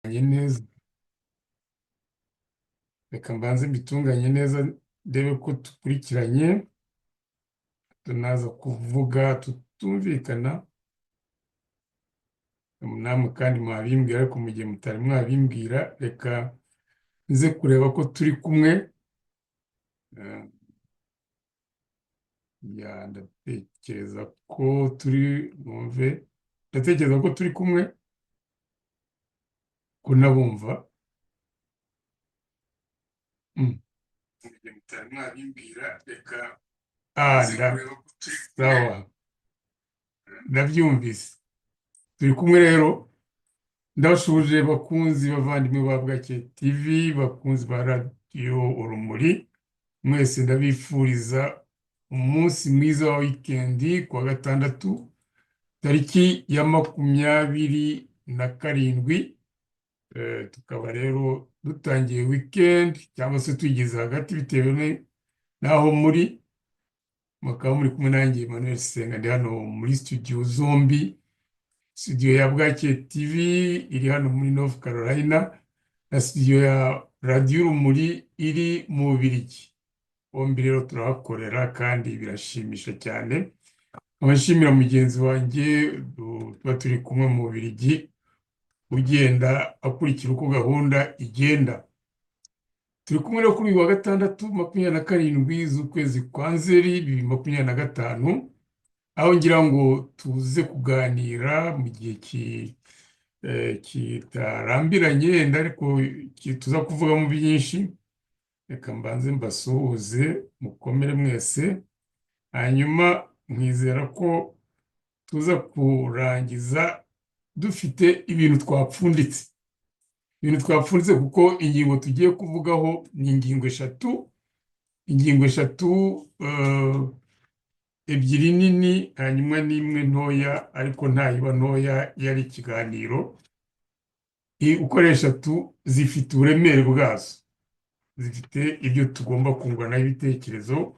Neza, reka mbanze mbitunganye neza, ndebe ko dukurikiranye, tunaza kuvuga tutumvikana namwe kandi mwabimbwira. Ariko mu gihe mutari mwabimbwira, reka nze kureba ko turi kumwe. Ya, ndatekereza ko turi bumve, ndatekereza ko turi kumwe, ko nabumva. Mu gihe mutari mwabimbwira, reka sawa, ndabyumvise, turi kumwe. Rero ndabasuhuje, bakunzi bavandimwe ba Bwake TV, bakunzi ba Radiyo Urumuri mwese, ndabifuriza umunsi mwiza wa wikendi. Ku wa gatandatu, tariki ya 27, tukaba rero dutangiye wikendi cyangwa se tuyigeze hagati, bitewe n'aho muri. Mukaba muri kumwe nanjye Emmanuel Senga, ndi hano muri studio zombi, studio ya Bwake TV iri hano muri North Carolina na studio ya Radiyo Urumuri iri mu Bubiligi. Bombi rero turahakorera kandi birashimisha cyane. Abashimira mugenzi wanjye tuba turi kumwe mu Bubiligi, ugenda akurikira uko gahunda igenda. Turi kumwe rero kuri uyu wa gatandatu, 27 z'ukwezi kwa Nzeri 2025, aho ngira ngo tuze kuganira mu gihe kitarambiranye yenda, ariko tuza kuvugamo byinshi. Reka mbanze mbasuhuze, mukomere mwese, hanyuma nkizera ko tuza kurangiza dufite ibintu twapfunditse, ibintu twapfunditse, kuko ingingo tugiye kuvugaho ni ingingo eshatu, ingingo eshatu, ebyiri nini hanyuma n'imwe ntoya, ariko ntayiba ntoya yari ikiganiro. Uko ari eshatu zifite uburemere bwazo, zifite ibyo tugomba kunguranaho ibitekerezo.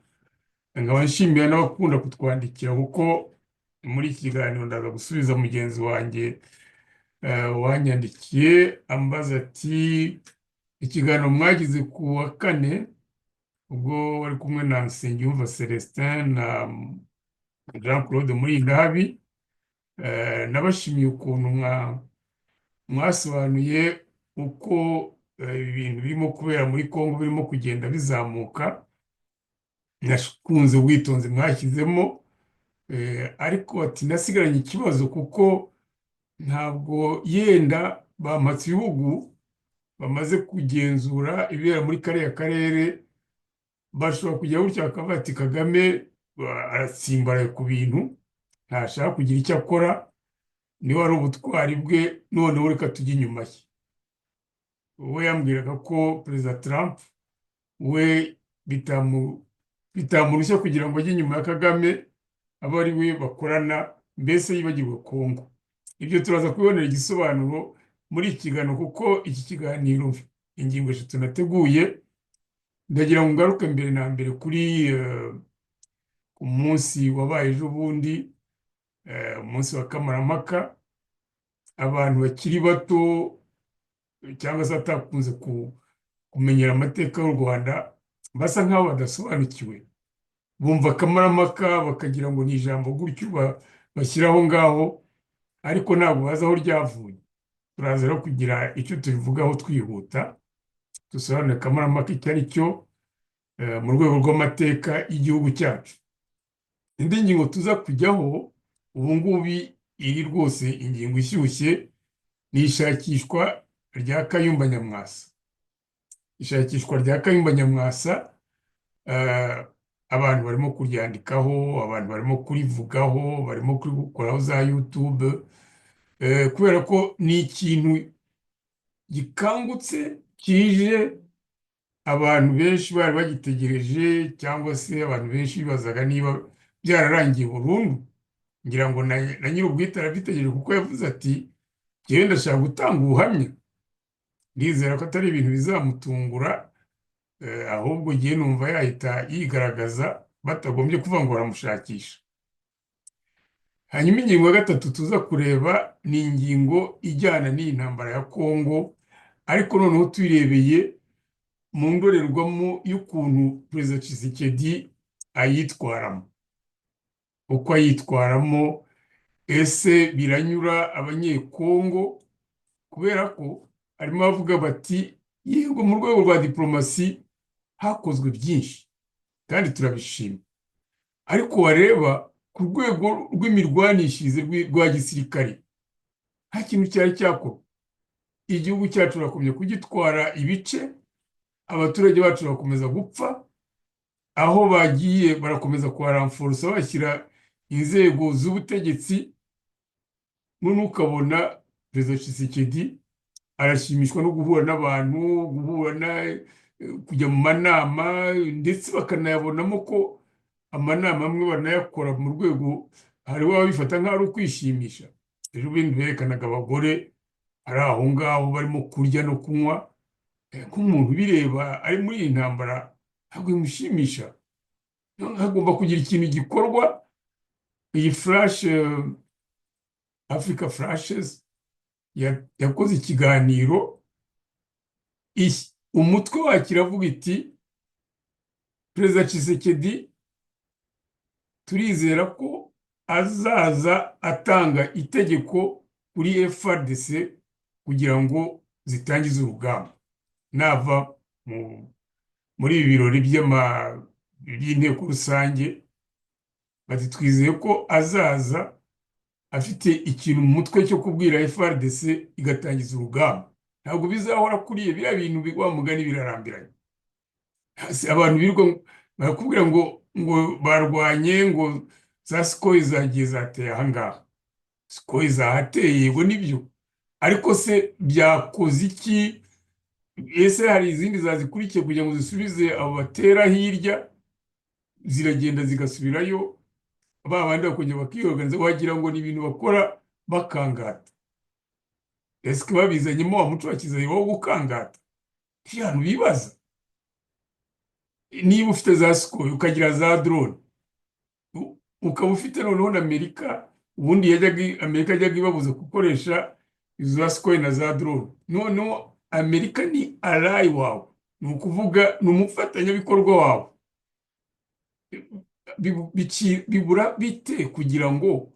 Nkaba nshimira n'abakunda kutwandikira, kuko muri iki kiganiro ndaza gusubiza mugenzi wanjye wanyandikiye ambaza ati: "Ikiganiro mwagize ku wa kane, ubwo wari kumwe na Nsengiyumva Celestin na Jean Claude Murindahabi, nabashimiye ukuntu mwasobanuye uko ibintu birimo kubera muri Congo birimo kugenda bizamuka. Nakunze ubwitonzi mwashyizemo, ariko ati nasigaranye ikibazo, kuko ntabwo yenda bampatse ibihugu bamaze kugenzura ibibera muri kariya karere bashobora kujya gutya bakavuga ati Kagame aratsimbaraye ku bintu, ntashaka kugira icyo akora, niba ari ubutwari bwe, noneho reka tujye inyuma ye." We yambwiraga ko Perezida Trump we bitamurushya kugira ngo ajye inyuma ya Kagame, abe ari we bakorana, mbese yibagirwe Kongo. Ibyo turaza kubibonera igisobanuro muri iki kiganiro, kuko iki kiganiro ingingo eshatu nateguye, ndagira ngo ngaruke mbere na mbere kuri ku munsi wabaye ejo bundi, umunsi wa Kamarampaka. Abantu bakiri bato cyangwa se batakunze kumenyera amateka y'u Rwanda basa nk'aho badasobanukiwe, bumva Kamarampaka bakagira ngo ni ijambo gutyo bashyiraho ngaho, ariko ntabwo bazi aho ryavuye. Turaza rero kugira icyo tubivugaho twihuta, dusobanure Kamarampaka icyo ari cyo mu rwego rw'amateka y'igihugu cyacu. Indi ngingo tuza kujyaho ubu ngubu, iri rwose ingingo ishyushye, ni ishakishwa rya Kayumba Nyamwasa. Ishakishwa rya Kayumba Nyamwasa, abantu barimo kuryandikaho, abantu barimo kurivugaho, barimo kurikoraho za YouTube, kubera ko ni ikintu gikangutse kije abantu benshi bari bagitegereje, cyangwa se abantu benshi bibazaga niba byararangiye burundu. Ngira ngo na nyir'ubwite arabitegereje, kuko yavuze ati: "Njyewe ndashaka gutanga ubuhamya." Ndizera ko atari ibintu bizamutungura, ahubwo ngiye numva yahita yigaragaza batagombye kuvuga ngo baramushakisha. Hanyuma ingingo ya gatatu tuza kureba ni ingingo ijyana n'iyi ntambara ya Kongo, ariko noneho tuyirebeye mu ndorerwamo y'ukuntu Perezida Tshisekedi ayitwaramo, uko ayitwaramo. Ese biranyura Abanyekongo? Kubera ko harimo abavuga bati: "Yego, mu rwego rwa diporomasi hakozwe byinshi kandi turabishima," ariko wareba ku rwego rw'imirwanishirize rwa gisirikare, nta kintu cyari cyakorwa. Igihugu cyacu barakomeza kugitwara ibice, abaturage bacu barakomeza gupfa, aho bagiye barakomeza kuharamforosa, bashyira inzego z'ubutegetsi. None ukabona Perezida Tshisekedi arashimishwa no guhura n'abantu, guhura na kujya mu manama, ndetse bakanayabonamo ko amanama amwe banayakora mu rwego, hari ababifata nk'aho ari ukwishimisha. Ejo bundi berekanaga abagore ari aho ngaho barimo kurya no kunywa. Nk'umuntu ubireba ari muri iyi ntambara, ntabwo bimushimisha. Hagomba kugira ikintu gikorwa. Iyi Flash, Africa Flashes, yakoze ikiganiro, umutwe wacyo iravuga iti: "Perezida Tshisekedi turizera ko azaza atanga itegeko kuri FARDC kugira ngo zitangize urugamba nava muri ibi birori by'inteko rusange." Bati: "Twizeye ko azaza afite ikintu mu mutwe cyo kubwira FARDC igatangiza urugamba." Ntabwo bizahora kuriye biriya bintu, wa mugani birarambiranye. Abantu birirwa barakubwira ngo barwanye, ngo za Sukhoi zagiye zateye ahangaha, Sukhoi zahateye, yego nibyo, ariko se byakoze iki? Ese hari izindi zazikurikiye kugira ngo zisubize abo batera hirya? Ziragenda zigasubirayo, ba bandi bakongera bakiyoganiza, wagira ngo ni ibintu bakora bakangata. Ese babizanyemo wa muco wa kizayire wo gukangata? Abantu bibaza, niba ufite za Sukhoi, ukagira za drone, ukaba ufite noneho na Amerika, ubundi yajyaga Amerika yajyaga ibabuza gukoresha izo za Sukhoi na za drone, noneho Amerika ni ally wawe, ni ukuvuga ni umufatanyabikorwa wawe, bibura bite kugira ngo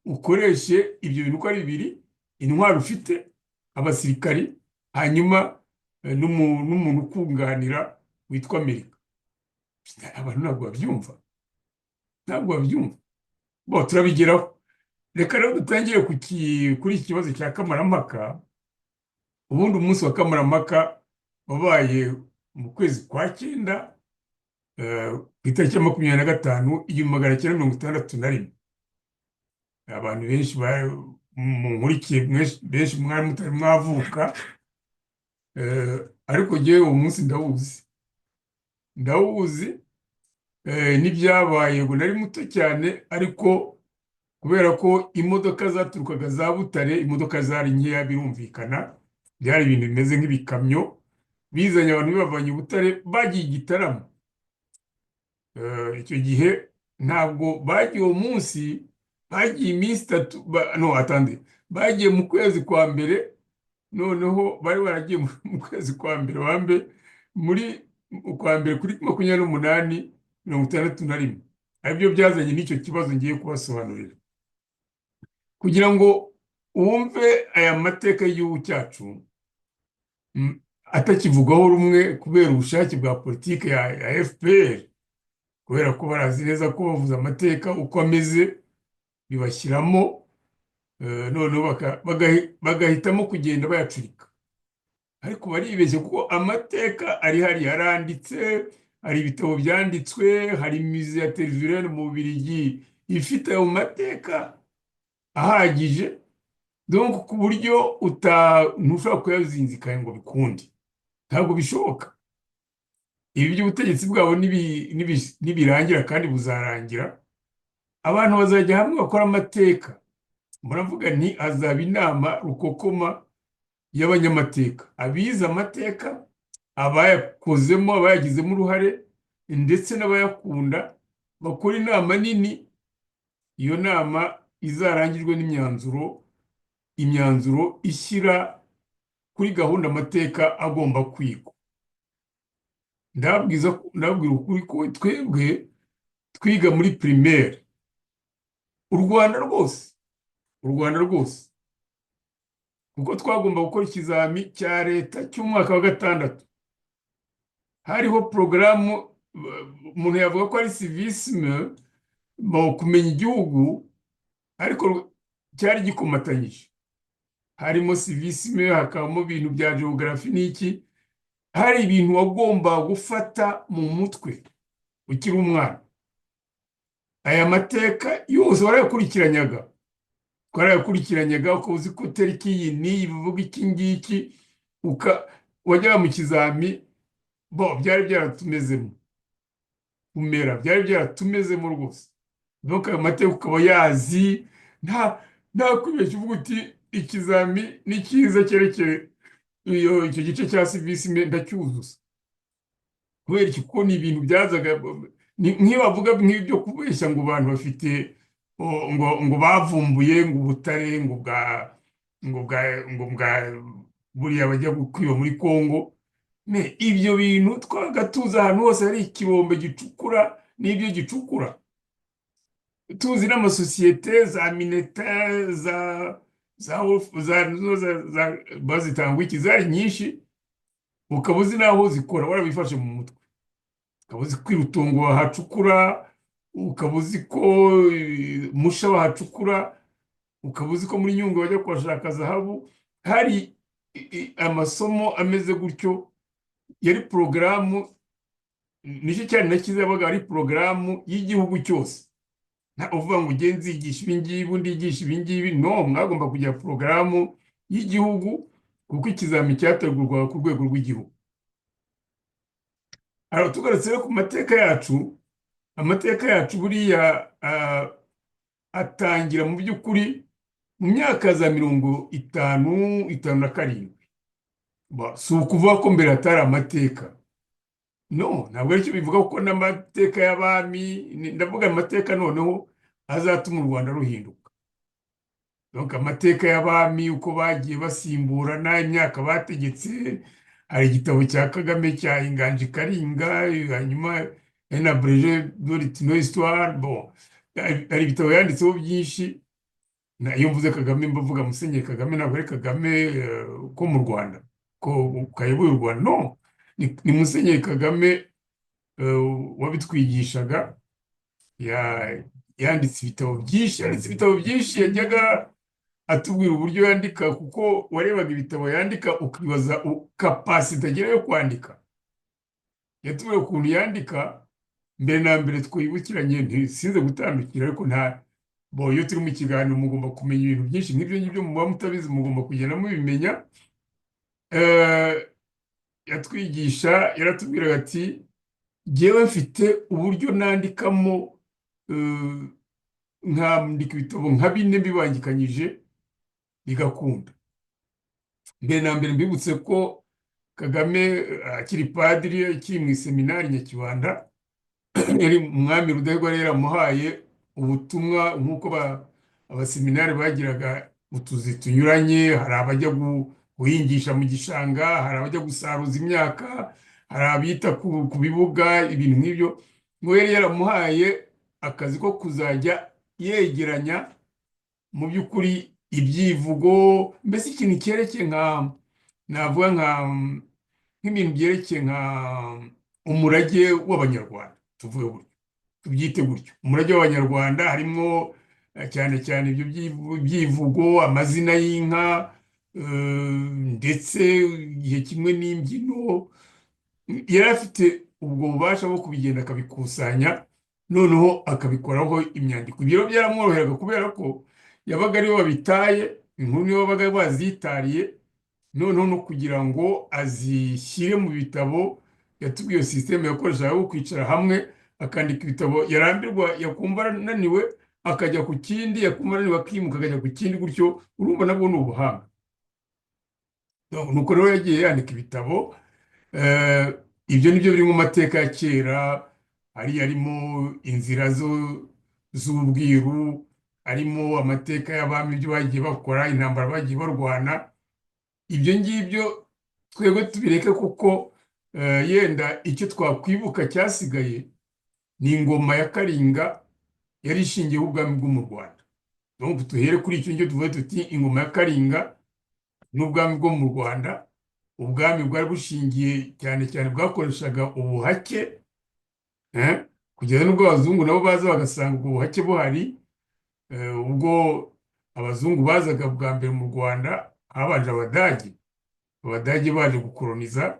ukoreshe ibyo bintu uko ari bibiri: intwaro ufite, abasirikari, hanyuma n'umuntu ukunganira witwa Amerika? Abantu ntabwo babyumva, ntabwo babyumva. Bo turabigeraho. Reka rero dutangire kuri iki kibazo cya kamarampaka. Ubundi umunsi wa kamarampaka wabaye mu kwezi kwa cyenda, ku itariki ya 25, 1961. Abantu benshi munkurikiye, benshi mwari mutari mwavuka, ariko njyewe uwo munsi ndawuzi, ndawuzi n'ibyabaye. Ngo nari muto cyane, ariko kubera ko imodoka zaturukaga za Butare, imodoka zari nkeya, birumvikana, byari ibintu bimeze nk'ibikamyo bizanye abantu bibavanye i Butare bagiye i Gitarama. Icyo gihe ntabwo bagiye uwo munsi, bagiye iminsi 3, no atande, bagiye mu kwezi kwa mbere. Noneho bari baragiye mu kwezi kwa mbere, bambe muri ukwa mbere kuri 28, 61, aribyo byazanye n'icyo kibazo ngiye kubasobanurira. Kugira ngo wumve aya mateka y'igihugu cyacu atakivugwaho rumwe kubera ubushake bwa politiki ya FPR, kubera ko barazi neza ko bavuze amateka uko ameze bibashyiramo, noneho bagahitamo kugenda bayacurika. Ariko baribeshye, kuko amateka ari hari, yaranditse, hari ibitabo byanditswe, hari musée ya Tervuren mu Bubiligi ifite ayo mateka ahagije, donc ku buryo ntushobora kuyazinzikanya ngo bikunde, ntabwo bishoboka. Ibi by'ubutegetsi bwabo nibirangira, kandi buzarangira, abantu bazajya hamwe bakora amateka. Muravuga nti hazaba inama rukokoma y'abanyamateka, abize amateka, abayakozemo, abayagizemo uruhare, ndetse n'abayakunda, bakora inama nini. Iyo nama Izarangirwe n'imyanzuro, imyanzuro ishyira kuri gahunda amateka agomba kwigwa. Ndababwiza, ndababwira ukuri ko twebwe twiga muri primaire, u Rwanda rwose, u Rwanda rwose, kuko twagomba gukora ikizami cya leta cy'umwaka wa gatandatu, hariho porogaramu umuntu yavuga ko ari civisme mu kumenya igihugu, ariko cyari gikomatanyije. Harimo civisme, hakabamo ibintu bya géographie n'iki. Hari ibintu wagomba gufata mu mutwe ukiri umwana. Aya mateka yose warayakurikiranyaga, twarayakurikiranyaga, ukaba uzi ko tariki iyi n'iyi bivuga iki ngiki, wajyaga mu kizami. Bo byari byaratumezemo kumera, byari byaratumezemo rwose. Donc ayo mateka ukaba yazi, nta kwibeshya, uvuga uti: "Ikizami ni cyiza cyerekeye iyo icyo gice cya civisme, ndacyuzuza." Kubera iki? Kuko ni ibintu byazaga nk'iyo bavuga nk'ibyo kubeshya ngo abantu bafite ngo bavumbuye ngo ubutare ngo bwa buriya bajya kwiba muri Kongo. Mais ibyo bintu twabaga tuzi ahantu hose hari ikirombe gicukura n'ibyo gicukura, tuzi n'amasosiyete za mineta za bazitanga iki, zari nyinshi, ukaba uzi n'aho zikora, warabifashe mu mutwe. Ukaba uzi ko i Rutongo bahacukura, ukaba uzi ko Musha bahacukura, ukaba uzi ko muri Nyungwe bajya kuhashaka zahabu. Hari amasomo ameze gutyo, yari porogaramu. Nicyo cyane na cyiza, yabaga ari porogaramu y'igihugu cyose. Nta uvuga ngo ugende nzigisha ibi ngibi, undi yigisha ibi ngibi. No mwagomba kugira porogaramu y'igihugu, kuko ikizami cyategurwaga ku rwego rw'igihugu. Alors tugarutse rero ku mateka yacu, amateka yacu buriya atangira mu by'ukuri mu myaka za 50, 57. Si ukuvuga ko mbere hatari amateka, no, ntabwo aricyo bivuga, kuko n'amateka y'abami, ndavuga amateka noneho azatuma u Rwanda ruhinduka. Donc amateka y'abami, uko bagiye basimburana, imyaka bategetse. Hari igitabo cya Kagame cya Inganji Karinga, hanyuma un abrégé de l'histoire. Bon, hari ibitabo yanditseho byinshi. Iyo mvuze Kagame mbavuga Musenyeri Kagame, ntabwo ari Kagame ko mu Rwanda ko kayoboye u Rwanda, no, ni Musenyeri Kagame wabitwigishaga. Yanditse ibitabo byinshi, yanditse ibitabo byinshi. Yajyaga atubwira uburyo yandika, kuko warebaga ibitabo yandika ukibaza capacité agira yo kwandika. Yatubwiye ukuntu yandika. Mbere na mbere twibukiranye, ntisinze gutandukira, ariko nta bo, iyo turi mu kiganiro mugomba kumenya ibintu byinshi nk'ibyo ngibyo muba mutabizi, mugomba kugenda mubimenya. Yatwigisha, yaratubwiraga ati: "Jyewe mfite uburyo nandikamo, nkandika ibitabo nka bine mbibangikanyije bigakunda." Mbere na mbere mbibutse ko Kagame akiri padiri, akiri mu iseminari Nyakibanda, yari umwami Rudahigwa yari yaramuhaye ubutumwa, nk'uko abaseminari bagiraga utuzi tunyuranye. Hari abajya guhingisha mu gishanga, hari abajya gusaruza imyaka, hari abita ku bibuga, ibintu nk'ibyo. Ngo yari yaramuhaye akazi ko kuzajya yegeranya mu by'ukuri ibyivugo, mbese ikintu cyerekeye nka, navuga nk'ibintu byerekeye nka umurage w'Abanyarwanda, tuvuge gutyo, tubyite gutyo, umurage w'Abanyarwanda. Harimo cyane cyane ibyo byivugo, amazina y'inka, ndetse igihe kimwe n'imbyino. Yari afite ubwo bubasha bwo kubigenda akabikusanya, noneho akabikoraho imyandiko. Ibyo rero byaramworoheraga kubera ko yabaga ariwe wabitaye, inkuru niwe wabaga wazitariye, noneho no kugira ngo azishyire mu bitabo. Yatubwiye iyo système yakoreshaga yo kwicara hamwe akandika ibitabo, yarambirwa, yakumva ananiwe akajya ku kindi, yakumva ananiwe akimuka akajya ku kindi gutyo. Urumva nabwo ni ubuhanga. Nuko rero yagiye yandika ibitabo. Ibyo nibyo biri mu mateka ya kera. Hari harimo inzira z'ubwiru. Arimo amateka y'abami, ibyo bagiye bakora, intambara bagiye barwana. Ibyo ngibyo twebwe tubireke, kuko yenda icyo twakwibuka cyasigaye ni ingoma ya Karinga yari ishingiyeho ubwami bwo mu Rwanda. Donc duhere kuri icyo ngicyo, tuvuge tuti ingoma ya Karinga n'ubwami bwo mu Rwanda. Ubwami bwari bushingiye cyane cyane, bwakoreshaga ubuhake, kugeza n'ubwo abazungu nabo baza bagasanga ubwo buhake buhari. Ubwo abazungu bazaga bwa mbere mu Rwanda, habanje Abadage. Abadage baje gukoroniza,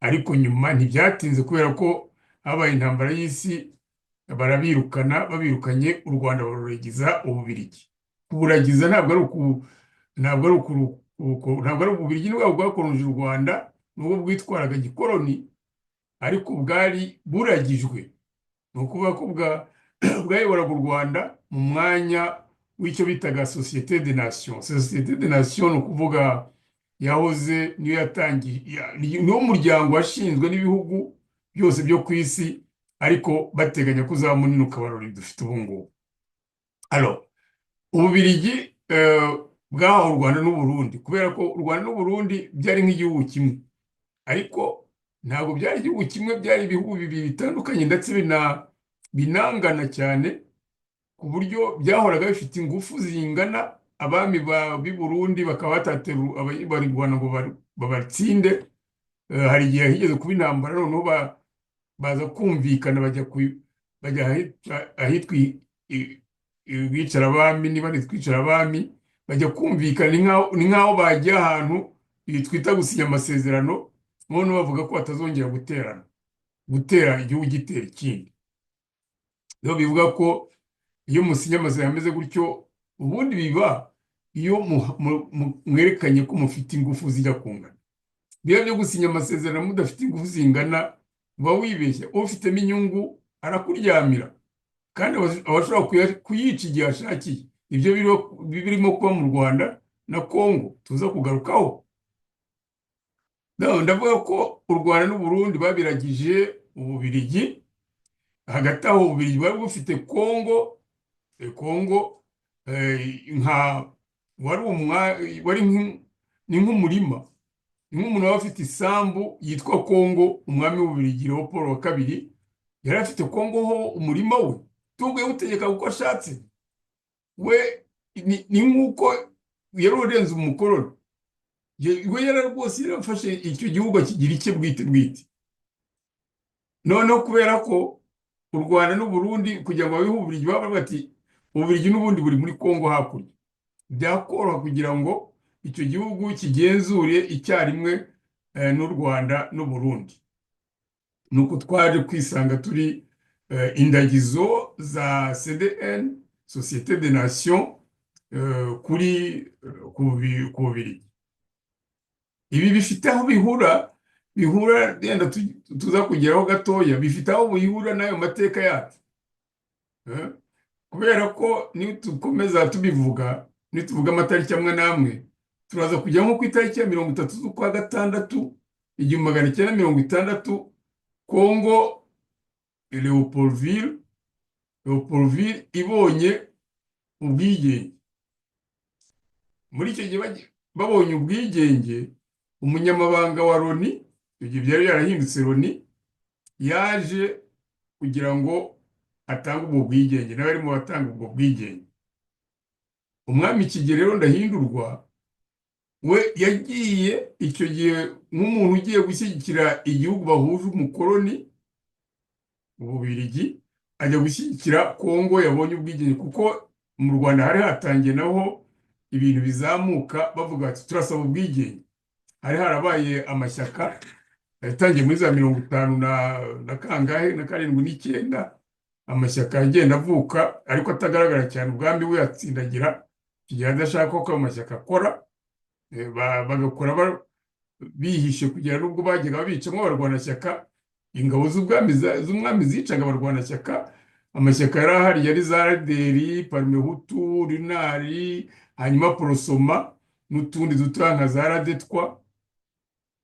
ariko nyuma ntibyatinze, kubera ko habaye intambara y'isi, barabirukana. Babirukanye, u Rwanda baruragiza Ububirigi. Kuburagiza ntabwo ari Ububirigi nibwo bwakoronije u Rwanda, nubwo bwitwaraga gikoroni, ariko bwari buragijwe. Ni ukuvuga ko bwayoboraga u Rwanda mu mwanya w'icyo bitaga Société des Nations. Société des Nations ni ukuvuga yahoze niyo yatangiye, niwo muryango washinzwe n'ibihugu byose byo ku isi, ariko bateganya ko uzaba munini ukabarura dufite ubu ngubu. Alors, Ububirigi bwahawe u Rwanda n'Uburundi, kubera ko u Rwanda n'Uburundi byari nk'igihugu kimwe, ariko ntabwo byari igihugu kimwe, byari ibihugu bibiri bitandukanye, ndetse binangana cyane, ku buryo byahoraga bifite ingufu zingana. Abami b'i Burundi bakaba batatera Abanyarwanda ngo babatsinde. Hari igihe higeze kuba intambara, noneho baza kumvikana, bajya ahitwa Rwicarabami, niba ni Twicarabami, bajya kumvikana. Ni nk'aho bagiye ahantu ibi twita gusinya amasezerano, noneho bavuga ko batazongera guterana, gutera igihugu gitera ikindi. Rero bivuga ko iyo musinya amasezerano ameze gutyo, ubundi biba iyo mwerekanye ko mufite ingufu zijya kungana. Biba byo gusinya amasezerano mudafite ingufu zingana, uba wibeshya. Ufitemo inyungu arakuryamira, kandi aba ashobora kuyica igihe ashakiye. Ibyo birimo kuba mu Rwanda na Kongo tuza kugarukaho. Ndavuga ko u Rwanda n'Uburundi babiragije Ububirigi. Hagati aho Ububirigi bwari bufite Kongo. Kongo nka wari ni nk'umurima, ni nk'umuntu waba afite isambu yitwa Kongo. Umwami w'Ububirigi Leopold wa Kabiri yari afite Kongo ho umurima we, tubwo yawutegeka uko ashatse. We ni nk'uko yari urenze umukoroni. We yari rwose yarafashe icyo gihugu akigira icye bwite bwite. Noneho kubera ko u Rwanda n'Uburundi, kugira ngo babihe Ububiligi, baba bati Ububiligi n'ubundi buri muri Kongo hakurya, byakoroha kugira ngo icyo gihugu kigenzure icyarimwe n'u Rwanda n'Uburundi. Nuko twaje kwisanga turi indagizo za CDN, Société des Nations, kuri ku Bubiligi. Ibi bifite aho bihura, yenda tuza kugeraho gatoya, bifite aho bihura n'ayo mateka yacu. Kubera ko nitukomeza tubivuga, nituvuga amatariki amwe n'amwe, turaza kujya nko ku itariki ya 30 z'ukwa gatandatu 1960, Kongo Leopoldville ibonye ubwigenge. Muri icyo gihe babonye ubwigenge, umunyamabanga wa Loni, icyo gihe byari byarahindutse Loni, yaje kugira ngo atange ubwo bwigenge, nawe ari mu batanga ubwo bwigenge. Umwami Kigeli rero Ndahindurwa we yagiye icyo gihe nk'umuntu ugiye gushyigikira igihugu bahuje umukoroni, Ububirigi, ajya gushyigikira Kongo yabonye ubwigenge, kuko mu Rwanda hari hatangiye naho ibintu bizamuka, bavuga bati turasaba ubwigenge. Hari harabaye amashyaka yatangiye muri za 50 na kangahe na karindwi n'icyenda, amashyaka agenda avuka ariko atagaragara cyane. Ubwami we yatsindagira igihe adashaka ko ayo mashyaka akora, bagakora bihishe, kugera n'ubwo bajyaga babicamo abarwanashyaka. Ingabo z'ubwami z'umwami zicaga abarwanashyaka. Amashyaka yari ahari yari za RADER, PARMEHUTU, RUNAR, hanyuma APROSOMA n'utundi dutoya nka za RADETWA.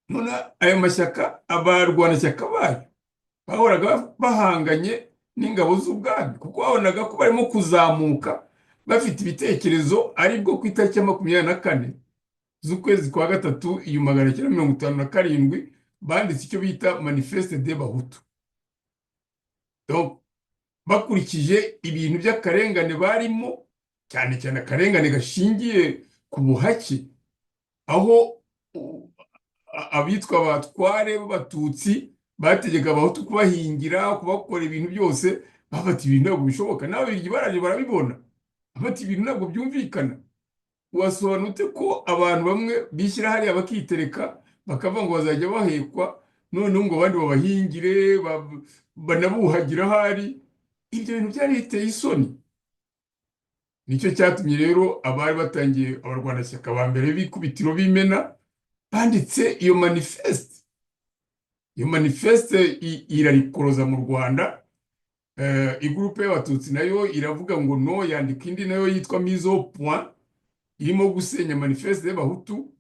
None ayo mashyaka, abarwanashyaka bayo bahoraga bahanganye n'ingabo z'ubwami, kuko babonaga ko barimo kuzamuka. Bafite ibitekerezo, aribwo ku itariki ya 24 z'ukwezi kwa gatatu 1957 banditse icyo bita Manifeste des Bahutu. Donc, bakurikije ibintu by'akarengane barimo, cyane cyane akarengane gashingiye ku buhake, aho abitwa abatware b'Abatutsi bategeka Abahutu kubahingira, kubakora ibintu byose. Bafata ibintu ntabwo bishoboka. N'Ababiligi baraje barabibona, bafata ibintu ntabwo byumvikana. Wasobanura ute ko abantu bamwe bishyira hariya bakitereka, bakavuga ngo bazajya bahekwa, noneho ngo abandi babahingire, banabuhagire ahari? Ibyo bintu byari biteye isoni. Nicyo cyatumye rero abari batangiye, abarwanashyaka ba mbere b'ikubitiro b'Imena, banditse iyo manifeste. Iyo manifeste irarikoroza mu Rwanda. Igurupe y'Abatutsi nayo iravuga ngo no, yandika indi nayo yitwa Mise au point, irimo gusenya Manifeste y'Abahutu.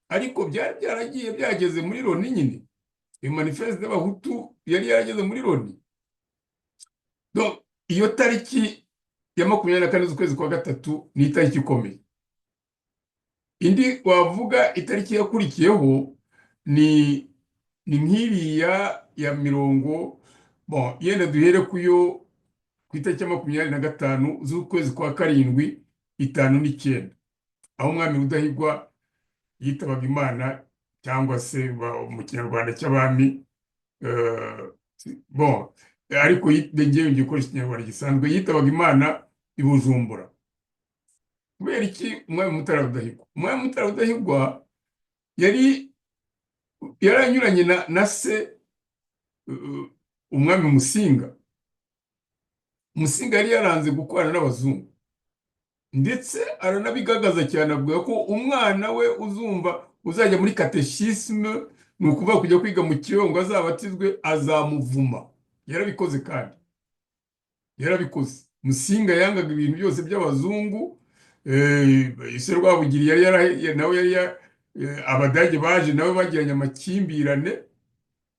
Ariko byari byaragiye byageze muri Loni nyine. Iyo Manifeste y'Abahutu yari yarageze muri Loni. Donc, iyo tariki ya 24 z'ukwezi kwa gatatu ni itariki ikomeye. Indi wavuga, itariki yakurikiyeho, ni nk'iriya ya mirongo, bon, yenda duhere kuyo ku itariki ya 25 z'ukwezi kwa karindwi 59, aho umwami Rudahigwa yitabaga Imana, cyangwa se mu Kinyarwanda cy'abami, bon, ariko ngewe ngiye gukoresha Ikinyarwanda gisanzwe, yitabaga Imana i Bujumbura. Kubera iki umwami Mutara Rudahigwa? Umwami Mutara Rudahigwa yari yaranyuranye na se, umwami Musinga. Musinga yari yaranze gukorana n'abazungu, ndetse aranabigaragaza cyane, avuga ko umwana we uzumva uzajya muri catéchisme, ni ukuvuga kujya kwiga mu kigo, ngo azabatizwe, azamuvuma. Yarabikoze kandi yarabikoze. Musinga yangaga ibintu byose by'abazungu. Ise Rwabugiri yari nawe yari Abadage baje nawe bagiranye amakimbirane.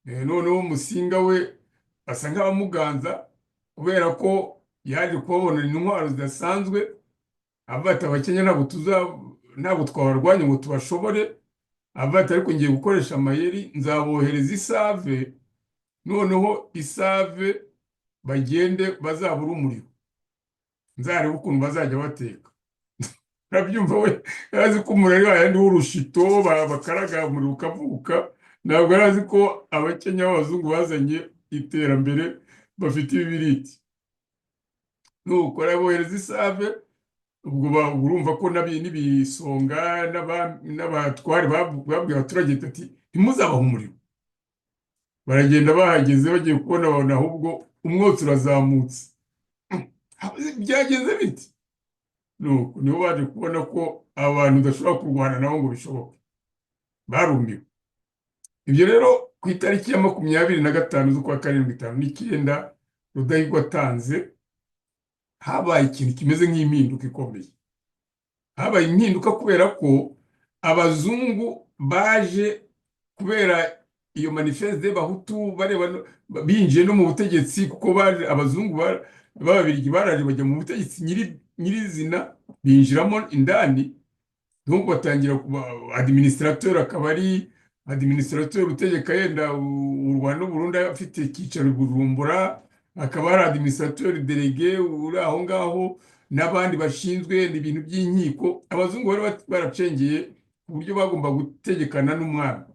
Noneho Musinga we asa nk'abamuganza, kubera ko yaje kubabonera intwaro zidasanzwe, avuga ati: "Abakenya ntabwo tuza, ntabwo twabarwanya ngo tubashobore." Avuga ati: "Ariko ngiye gukoresha amayeri, nzabohereza isave, noneho isave bagende bazabura umuriro, nzarebe ukuntu bazajya bateka." Urabyumva, we yari azi ko umuriro ari wayandi w'urushito bakaraga umuriro ukavuka. Ntabwo yari azi ko Abakenya b'abazungu bazanye iterambere, bafite ibibiriti. Nuko arabohereza isave. Ubwo urumva ko n'ibisonga n'abatware babwiye abaturage ati: "Ntimuzabahe umuriro." Baragenda, bahageze bagiye kubona babona ahubwo umwotsi urazamutse. Byagenze biti? Nuko nibo baje kubona ko abantu udashobora kurwana nabo ngo bishoboke. Barumiwe. Ibyo rero, ku itariki ya 25 z'ukwa karindwi 59, Rudahigwa atanze, habaye ikintu kimeze nk'impinduka ikomeye. Habaye impinduka kubera ko abazungu baje kubera iyo Manifeste Bahutu, bareba binjiye no mu butegetsi, kuko baje abazungu b'Ababiligi baraje bajya mu butegetsi nyirizina, binjiramo indani. Donc batangira kuba administrateur, akaba ari administrateur utegeka yenda u Rwanda n'u Burundi afite icyicaro i Bujumbura, akaba hari administrateur délégué uri aho ngaho n'abandi bashinzwe yenda ibintu by'inkiko. Abazungu bari baracengeye ku buryo bagomba gutegekana n'umwami.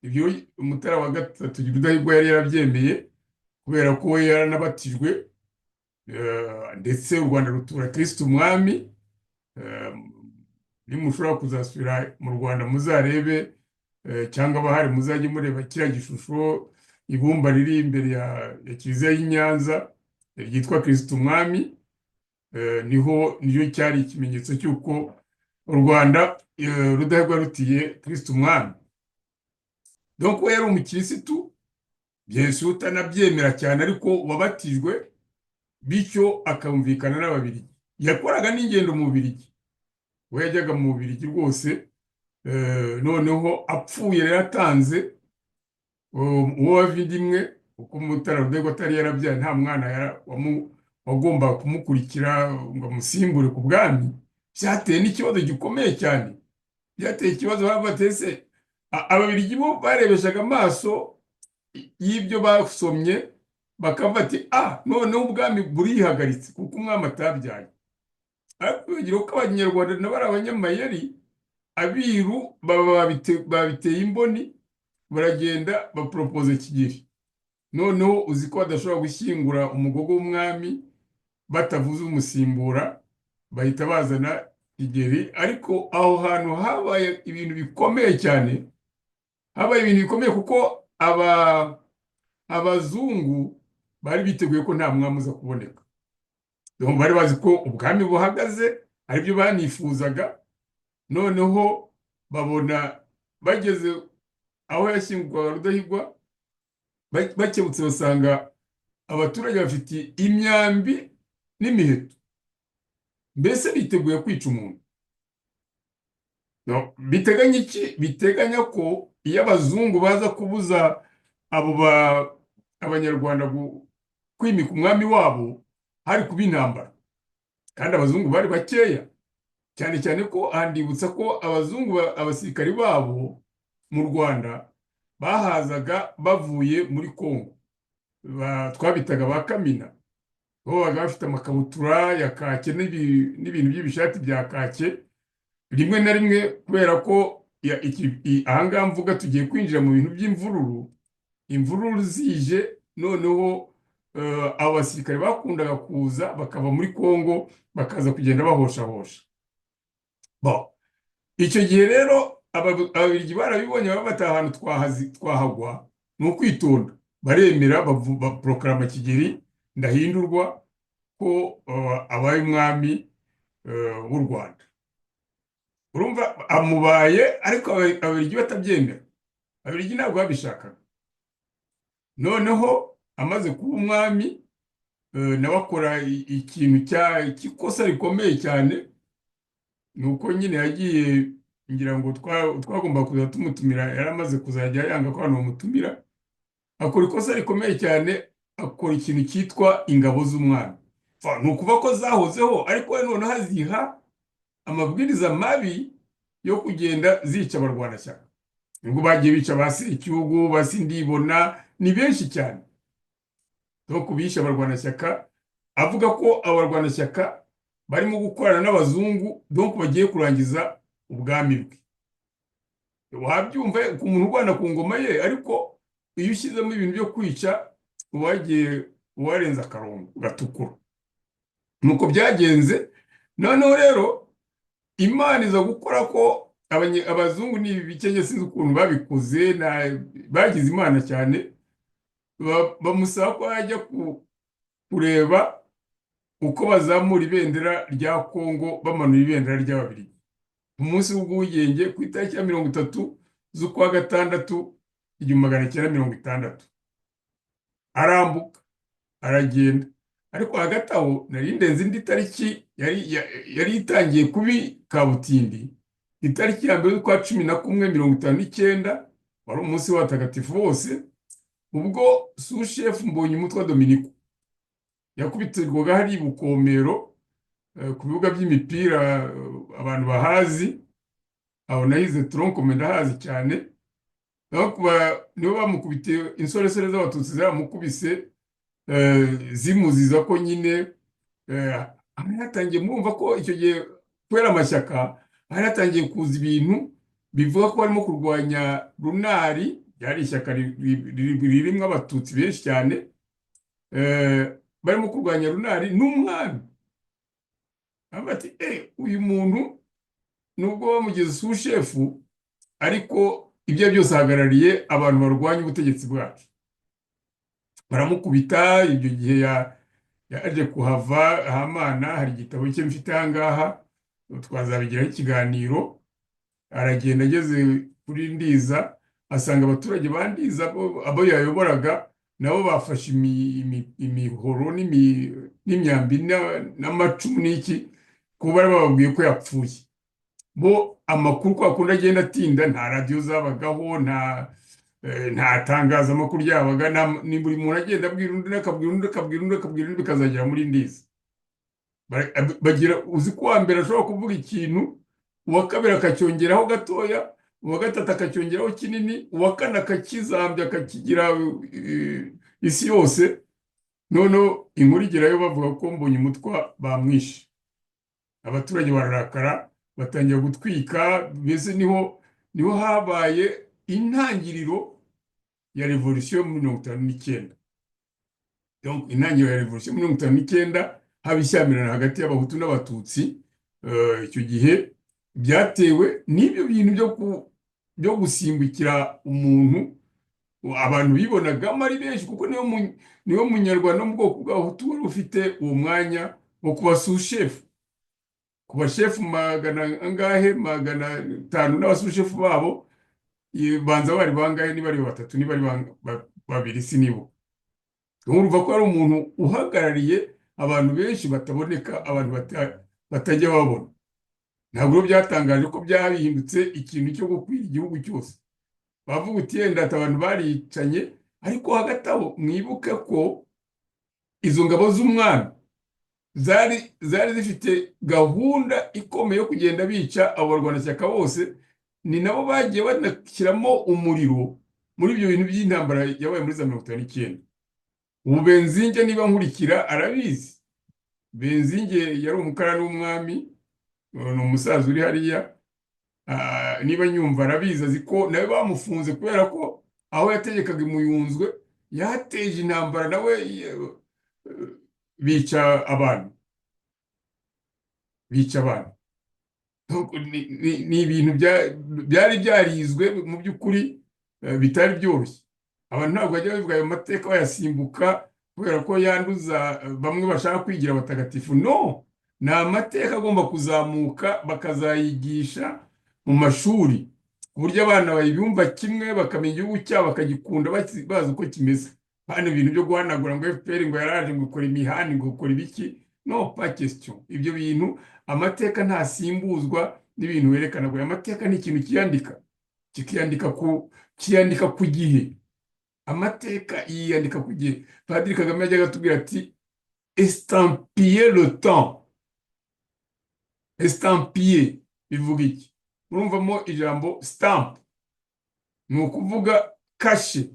Ibyo Mutara wa Gatatu Rudahigwa yari yarabyemeye, kubera ko we yaranabatijwe, ndetse u Rwanda rutura Kristo Umwami. Nimushobora kuzasubira mu Rwanda muzarebe, cyangwa abahari muzajye mureba kiriya gishusho, ibumba riri imbere ya kiliziya y'i Nyanza, ryitwa Kristo Umwami. Niho niyo cyari ikimenyetso cy'uko u Rwanda, Rudahigwa rutiye Kristo Umwami. Donc we yari umukirisitu, Yesu utanabyemera cyane, ariko wabatijwe, bityo akumvikana n'Ababiligi. Yakoraga n'ingendo mu Bubiligi, we yajyaga mu Bubiligi rwose. Noneho apfuye rero, atanze, uwo bavindimwe, kuko Mutara Rudahigwa atari yarabyaye, nta mwana. wagombaga kumukurikira ngo amusimbure ku bwami. Byateye n'ikibazo gikomeye cyane, byateye ikibazo. Babatese Ababiligi bo barebeshaga amaso y'ibyo basomye, bakavuga ati: "Ah, noneho ubwami burihagaritse kuko umwami atabyaye." Ariko bibagira ko Abanyarwanda nabo ari abanyamayeri. Abiru baba babiteye imboni, baragenda baporopoza Kigeli. Noneho uzi ko badashobora gushyingura umugogo w'umwami batavuze umusimbura, bahita bazana Kigeli. Ariko aho hantu habaye ibintu bikomeye cyane, habaye ibintu bikomeye, kuko aba abazungu bari biteguye ko nta mwami uza kuboneka. Bari bazi ko ubwami buhagaze, aribyo banifuzaga. Noneho babona bageze aho yashyingurwaga Rudahigwa, bakebutse basanga abaturage bafite imyambi n'imiheto, mbese biteguye kwica umuntu. Biteganya iki? Biteganya ko iyo abazungu baza kubuza abo Abanyarwanda kwimika umwami wabo, hari kuba intambara, kandi abazungu bari bakeya cyane cyane. Ko handibutsa ko abazungu, abasirikari babo mu Rwanda bahazaga bavuye muri Kongo, twabitaga ba Kamina. Bo babaga bafite amakabutura ya kake n'ibintu by'ibishati bya kake. Rimwe na rimwe, kubera ko ahangaha mvuga tugiye kwinjira mu bintu by'imvururu, imvururu zije, noneho abo basirikare bakundaga kuza bakava muri Kongo, bakaza kugenda bahoshahosha. Icyo gihe rero Ababiligi barabibonye, baba bati: "Ahantu twahagwa ni ukwitonda." Baremera, baporokarama Kigeli Ndahindurwa ko abaye umwami w'u Rwanda. Urumva amubaye, ariko Ababiligi batabyemera. Ababiligi ntabwo babishakaga. Noneho amaze kuba umwami, nawe akora ikintu cy'ikosa rikomeye cyane. Ni uko nyine yagiye, ngira ngo twagomba kuza tumutumira, yari amaze kuzajya yanga ko abantu bamutumira. Akora ikosa rikomeye cyane, akora ikintu cyitwa ingabo z'umwami. Ni ukuvuga ko zahozeho, ariko we noneho aziha amabwiriza mabi yo kugenda zica abarwanashyaka. Nibwo bagiye bica ba Secyugu, ba Sindibona, ni benshi cyane. No kubisha abarwanashyaka, avuga ko abarwanashyaka barimo gukorana n'abazungu, donc bagiye kurangiza ubwami bwe. Wabyumva ku muntu urwana ku ngoma ye, ariko iyo ushyizemo ibintu byo kwica, uwagiye uwarenza akarongo gatukura. Nuko byagenze. Noneho rero Imana iza gukora ko abazungu ni ibikenya, sinzi ukuntu babikoze, bagize Imana cyane, bamusaba ko yajya kureba uko bazamura ibendera rya Kongo bamanura ibendera ry'Ababiligi ku munsi w'ubwigenge, ku itariki ya 30 z'ukwa gatandatu 1960. Arambuka aragenda, ariko hagati aho nari ndenze indi tariki yari itangiye kubi kabutindi. Itariki ya 1 z'ukwa 11 59, wari umunsi w'abatagatifu bose, ubwo sushefu Mbonyumutwa Dominiko yakubitirwaga hari i Bukomero, ku bibuga by'imipira, abantu bahazi aho nahize tronc commun, ndahazi cyane. Nibo bamukubitiye, insoresore z'Abatutsi zaramukubise, zimuziza ko nyine hari hatangiye, murumva ko icyo gihe kubera amashyaka hari hatangiye kuza ibintu bivuga ko barimo kurwanya Runari, ryari ishyaka ririmo Abatutsi benshi cyane, barimo kurwanya Runari n'umwami. Bati: "Uyu muntu nubwo bamugize sushefu, ariko ibyo byose ahagarariye abantu barwanya ubutegetsi bwacu." Baramukubita. Ibyo gihe yaje kuhava Hamana, hari igitabo cye mfite aha ngaha, twazabigiraho ikiganiro. Aragenda, ageze kuri Ndiza asanga abaturage ba Ndiza abo yayoboraga nabo bafashe imihoro n'imyambi n'amacumu n'iki, kuba bari bababwiye ko yapfuye. Bo amakuru kwa kundi agenda atinda, nta radiyo zabagaho, nta Nta tangazamakuru ryabaga, ni buri muntu agenda abwira undi, akabwira undi, akabwira undi, akabwira undi, bikazagera muri Ndizi. Bagira uzi ko uwa mbere ashobora kuvuga ikintu, uwa kabiri akacyongeraho gatoya, uwa gatatu akacyongeraho kinini, uwa kane akakizambya, akakigira isi yose. Noneho inkuru igerayo bavuga ko Mbonyumutwa bamwishe, abaturage bararakara, batangira gutwika. Mbese niho habaye intangiriro ya revolisiyo muri 59. Donc intangiriro ya revolisiyo muri 59, haba ishyamirana hagati y'Abahutu n'Abatutsi. Icyo gihe byatewe n'ibyo bintu byo gusimbukira umuntu abantu bibonagamo ari benshi, kuko niwe munyarwanda wo mu bwoko bw'Abahutu wari ufite uwo mwanya wo kuba sushefu ku bashefu magana angahe, 500 n'abasushefu babo. Banza bari bangahe? Niba ari batatu, niba ari babiri, sinibo. Urumva ko ari umuntu uhagarariye abantu benshi bataboneka, abantu batajya babona. Ntabwo rero byatangaje ko byabihindutse ikintu cyo gukwira igihugu cyose, bavuga uti yenda ati abantu baricanye. Ariko hagati aho mwibuke ko izo ngabo z'umwami zari zifite gahunda ikomeye yo kugenda bica abo barwanashyaka bose. Ni nabo bagiye banashyiramo umuriro muri ibyo bintu by'intambara yabaye muri za 59. Ubu Benzinge niba nkurikira arabizi. Benzinge yari umukarani w'umwami, ni umusaza uri hariya. Niba nyumva arabizi, azi ko nawe bamufunze kubera ko aho yategekaga i Muyunzwe yateje intambara nawe, bica abantu, bica abantu. Ni ibintu byari byarizwe mu by'ukuri, bitari byoroshye. Abantu ntabwo bajya bavuga ayo mateka bayasimbuka kubera ko yanduza, bamwe bashaka kwigira abatagatifu. No, ni amateka agomba kuzamuka, bakazayigisha mu mashuri, ku buryo abana bayumva kimwe, bakamenya igihugu cyabo, bakagikunda bazi uko kimeze. Hano ibintu byo guhanagura ngo FPR ngo yaraje, ngo ikora imihanda, ngo ikora ibiki, no, pas question. Ibyo bintu, amateka ntasimbuzwa n'ibintu werekana ngo amateka ni ikintu kiyandika, kikiyandika ku kiyandika ku gihe. Amateka yiyandika ku gihe. Padiri Kagame yajyaga atubwira ati: "Estampiller le temps." Estampiller bivuga iki? Murumvamo ijambo stamp, ni ukuvuga kashe,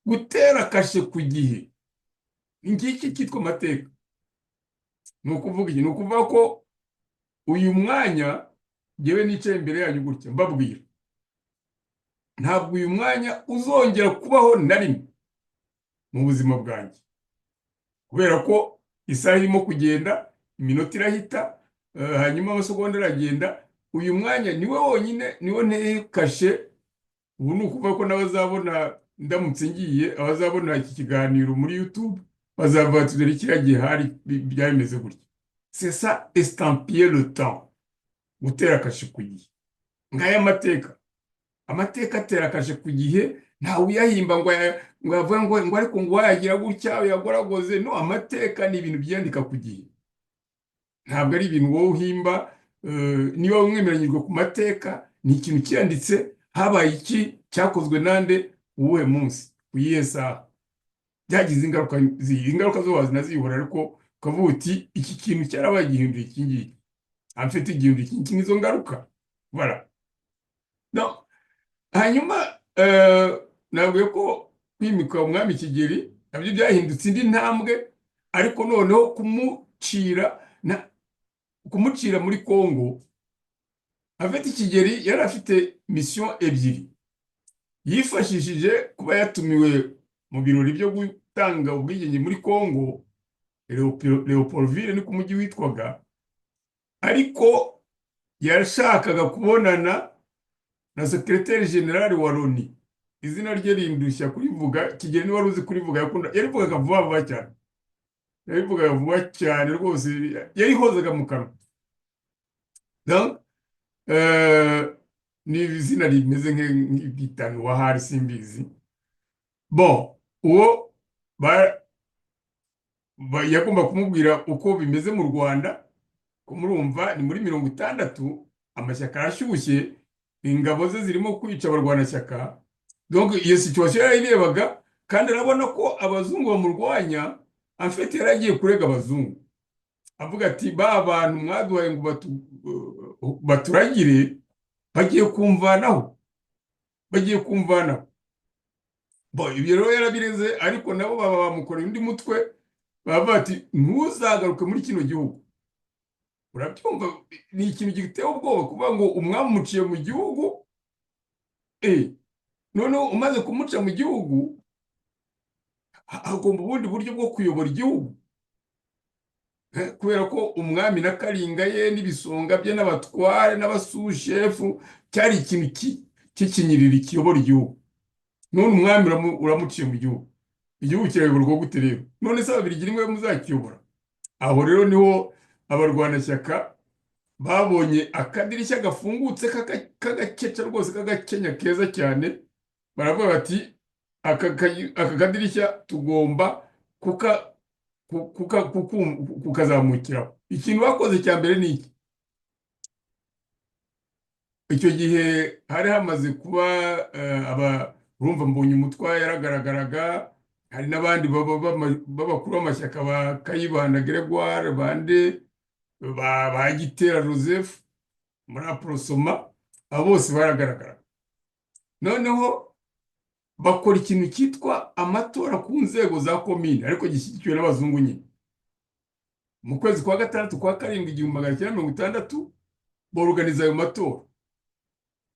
gutera kashe ku gihe. Ngiki cyitwa amateka. Ni ukuvuga iki? Ni ukuvuga ko uyu mwanya ngewe nicaye imbere yanyu gutya mbabwira, ntabwo uyu mwanya uzongera kubaho na rimwe mu buzima bwanjye, kubera ko isaha irimo kugenda, iminota irahita, hanyuma amasegonda aragenda. Uyu mwanya niwe wonyine, niwo nteye kashe. Ubu ni ukuvuga ko n'abazabona ndamutse ngiye, abazabona iki kiganiro muri YouTube bazavuga ati: "Dore kiriya gihe hari byari bimeze gutya." C'est ça, estampiller le temps, gutera kashe ku gihe. Ngaya amateka. Amateka atera kashe ku gihe, ntawe uyahimba ngo avuge ngo ariko ngo wayagira gutya uyagoragoze. No, amateka ni ibintu byiyandika ku gihe, ntabwo ari ibintu wowe uhimba. Niba mwemeranyijwe ku mateka, ni ikintu cyanditse: habaye iki, cyakozwe nande, uwuhe munsi, ku yihe saha, byagize ingaruka zihe. Ingaruka zo wazinazibura, ariko ukavuga uti iki kintu cyarabaye, gihinduye iki ngiki, amfite igihindura iki ngiki, nizo ngaruka. Voilà. No, hanyuma nabwiye ko kwimika umwami Kigeli nabyo byahindutse indi ntambwe, ariko noneho kumucira muri Kongo. Afite Kigeli yari afite mission ebyiri yifashishije: kuba yatumiwe mu birori byo gutanga ubwigenge muri Kongo, Leopoldville ni ku mujyi witwaga, ariko yashakaga kubonana na secrétaire général wa Loni. Izina rye rindushya kurivuga. Kigeli niwe wari uzi kurivuga, yakunda yarivugaga vuba vuba cyane, yarivugaga vuba cyane rwose, yarihozaga mu kanwa. Donc, ni izina rimeze nk'ibwitano wahari, simbizi. Bon, uwo yagomba kumubwira uko bimeze mu Rwanda, ko murumva ni muri 60, amashyaka arashyushye, ingabo ze zirimo kwica abarwanashyaka. Donc iyo situation yarayirebaga, kandi arabona ko abazungu bamurwanya. En fait, yari agiye kurega abazungu, avuga ati: "Ba bantu mwaduhaye ngo baturagire bagiye kumvanaho, bagiye kumvanaho." Bon, ibyo rero yarabireze, ariko nabo baba bamukoreye undi mutwe, baba bati: "Ntuzagaruke muri kino gihugu." Urabyumva, ni ikintu giteye ubwoba kuvuga ngo umwami umuciye mu gihugu. Noneho umaze kumuca mu gihugu, hagomba ubundi buryo bwo kuyobora igihugu. Kubera ko umwami na Karinga ye n'ibisonga bye n'abatware n'abasushefu cyari ikintu cy'ikinyiriri kiyobora igihugu. None umwami uramuciye mu gihugu, igihugu kirayoborwa gute rero? None se Ababiligi nimwe muzakiyobora? Aho rero niho abarwanashyaka babonye akadirishya gafungutse k'agakeca rwose, k'agakenya keza cyane. Baravuga bati: "Aka kadirishya tugomba kukazamukiraho." Ikintu bakoze cya mbere ni iki? Icyo gihe hari hamaze kuba urumva Mbonyumutwa yaragaragaraga, hari n'abandi b'abakuru b'amashyaka, ba Kayibanda Gregoire, bande, ba Gitera Joseph muri Aprosoma, abo bose baragaragara. Noneho bakora ikintu cyitwa amatora ku nzego za komine, ariko gishyigikiwe n'abazungu nyine. Mu kwezi kwa gatandatu, kwa karindwi, 1960, boruganiza ayo matora,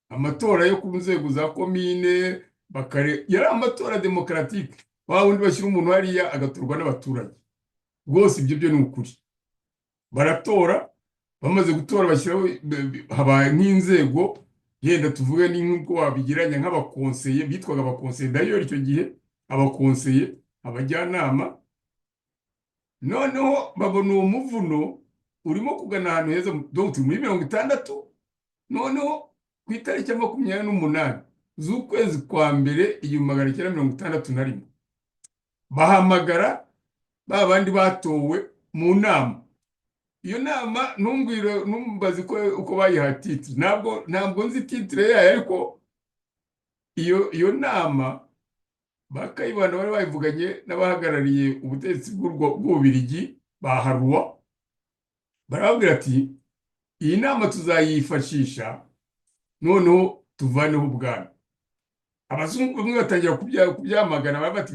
amatora yo ku nzego za komine. Bakare yari amatora démocratique, wa wundi bashyira umuntu hariya agatorwa n'abaturage rwose. Ibyo byo ni ukuri. Baratora, bamaze gutora bashyiraho, habaye nk'inzego, yenda tuvuge ni nk'uko wabigereranya nk'abakonseye, bitwaga abakonseye d'ailleurs icyo gihe, abakonseye, abajyanama. Noneho babona uwo muvuno urimo kugana ahantu heza. Donc turi muri 60. Noneho ku itariki ya 28 z'ukwezi kwa mbere 1961, bahamagara ba bandi batowe mu nama. Iyo nama, ntumbwire, ntumbaze uko bayihaye titre, ntabwo nzi titre yayo, ariko iyo nama ba Kayibanda bari bayivuganye n'abahagarariye ubutegetsi bw'Ububiligi ba Harroy. Barababwira ati: "Iyi nama tuzayifashisha noneho tuvaneho ubwami." Abazungu bamwe batangira kubyamagana, baravuga bati: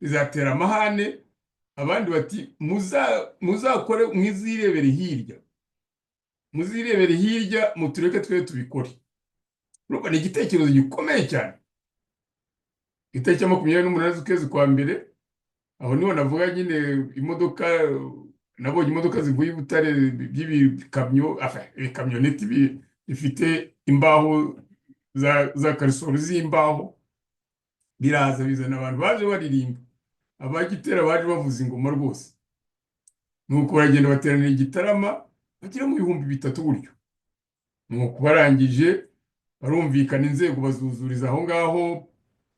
"Bizatera amahane." Abandi bati: "Muzakore, mwizirebere hirya, muzirebere hirya, mutureke twe tubikore." Urumva ni igitekerezo gikomeye cyane. Itariki ya 28 z'ukwezi kwa mbere, aho niho navuga nyine imodoka, nabonye imodoka zivuye i Butare by'ibikamyo, enfin, ibikamyoneti bifite imbaho za karisoro z'imbaho, biraza bizana abantu baje baririmba, abagitera baje bavuza ingoma rwose. Nuko baragenda bateranira i Gitarama, bagera mu 3000 gutyo. Nuko barangije barumvikana, inzego bazuzuriza aho ngaho.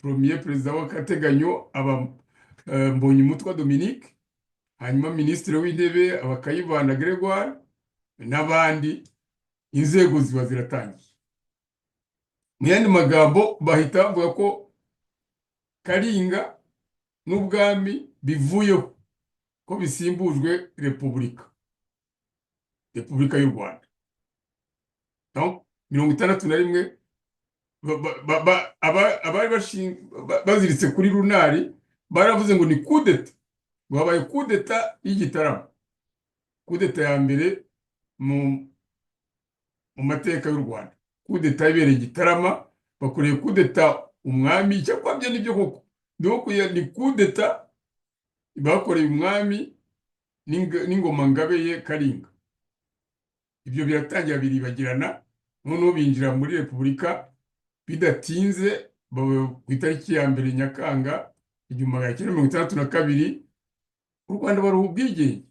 Premier perezida w'agateganyo aba Mbonyumutwa Dominique, hanyuma minisitiri w'intebe aba Kayibanda Gregoire n'abandi. Inzego ziba ziratangiye. Mu yandi magambo, bahita bavuga ko Karinga n'ubwami bivuyeho, ko bisimbujwe repubulika, Repubulika y'u Rwanda. Donc 61, abari baziritse kuri runari baravuze ngo ni kudeta, ngo habaye kudeta y'igitaramo, kudeta ya mbere mu mateka y'u Rwanda, kudeta ibereye Igitarama. Bakoreye kudeta umwami. Icyakora byo nibyo koko, donc ni kudeta bakoreye umwami n'ingoma ngabe ye Karinga. Ibyo biratangira biribagirana, noneho binjira muri repubulika bidatinze. Ku itariki ya 1 Nyakanga 1962, u Rwanda baruha ubwigenge,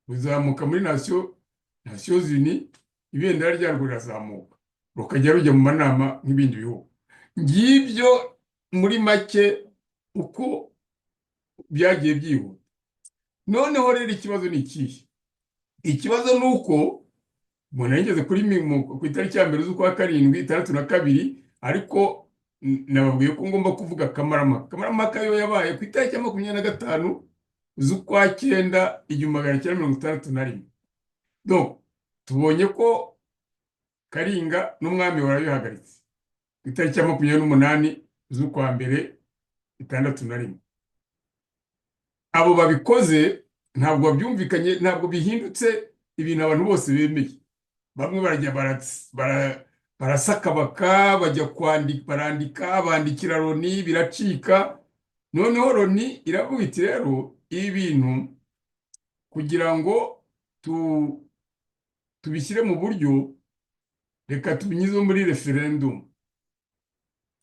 ruzamuka muri Nations Unies, ibendera ryarwo rirazamuka, rukajya rujya mu manama nk'ibindi bihugu. Ngibyo muri make uko byagiye byihuta. Noneho rero ikibazo ni ikihe? Ikibazo ni uko umuntu yageze kuri ku itariki ya 1 z'ukwa karindwi 62, ariko Nababwiye ko ngomba kuvuga Kamarampaka. Kamarampaka yo yabaye ku itariki ya 25 z'ukwa cyenda 1961. Donc tubonye ko Karinga n'umwami barabihagaritse ku itariki ya 28 z'ukwa mbere 61. Abo babikoze ntabwo babyumvikanye, ntabwo bihindutse ibintu abantu bose bemeye. Bamwe barajya barasakabaka, bajya kwandika, barandika, bandikira Loni, biracika. Noneho Loni iravuga iti: "Rero ibi bintu kugira ngo tubishyire mu buryo, reka tubinyuze muri referendumu."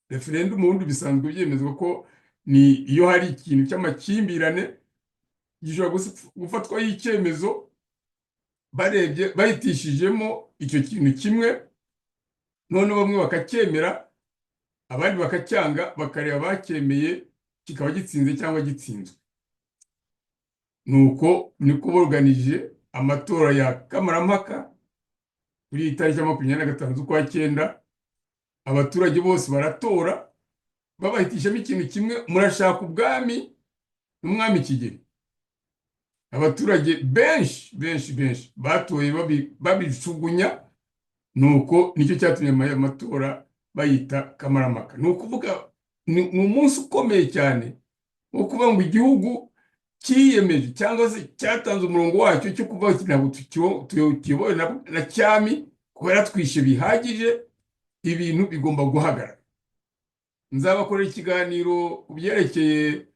Referendumu ubundi bisanzwe byemezwa ko ni iyo hari ikintu cy'amakimbirane gishobora gufatwaho icyemezo, barebye bahitishijemo icyo kintu kimwe, noneho bamwe bakacyemera, abandi bakacyanga, bakareba bacyemeye kikaba gitsinze cyangwa gitsinzwe. Nuko niko boruganije amatora ya Kamarampaka kuri iyi tariki ya 25 z'ukwa cyenda. Abaturage bose baratora, babahitishamo ikintu kimwe: murashaka ubwami n'umwami Kigeli? Abaturage benshi benshi benshi batoye babijugunya. Nuko nicyo cyatumye aya matora bayita Kamarampaka. Ni ukuvuga ni umunsi ukomeye cyane wo kuvuga ngo igihugu cyiyemeje cyangwa se cyatanze umurongo wacyo cyo kuvuga ko ntabwo tukiyobowe na cyami, kubera twishe bihagije, ibintu bigomba guhagarara. Nzabakorera ikiganiro ku byerekeye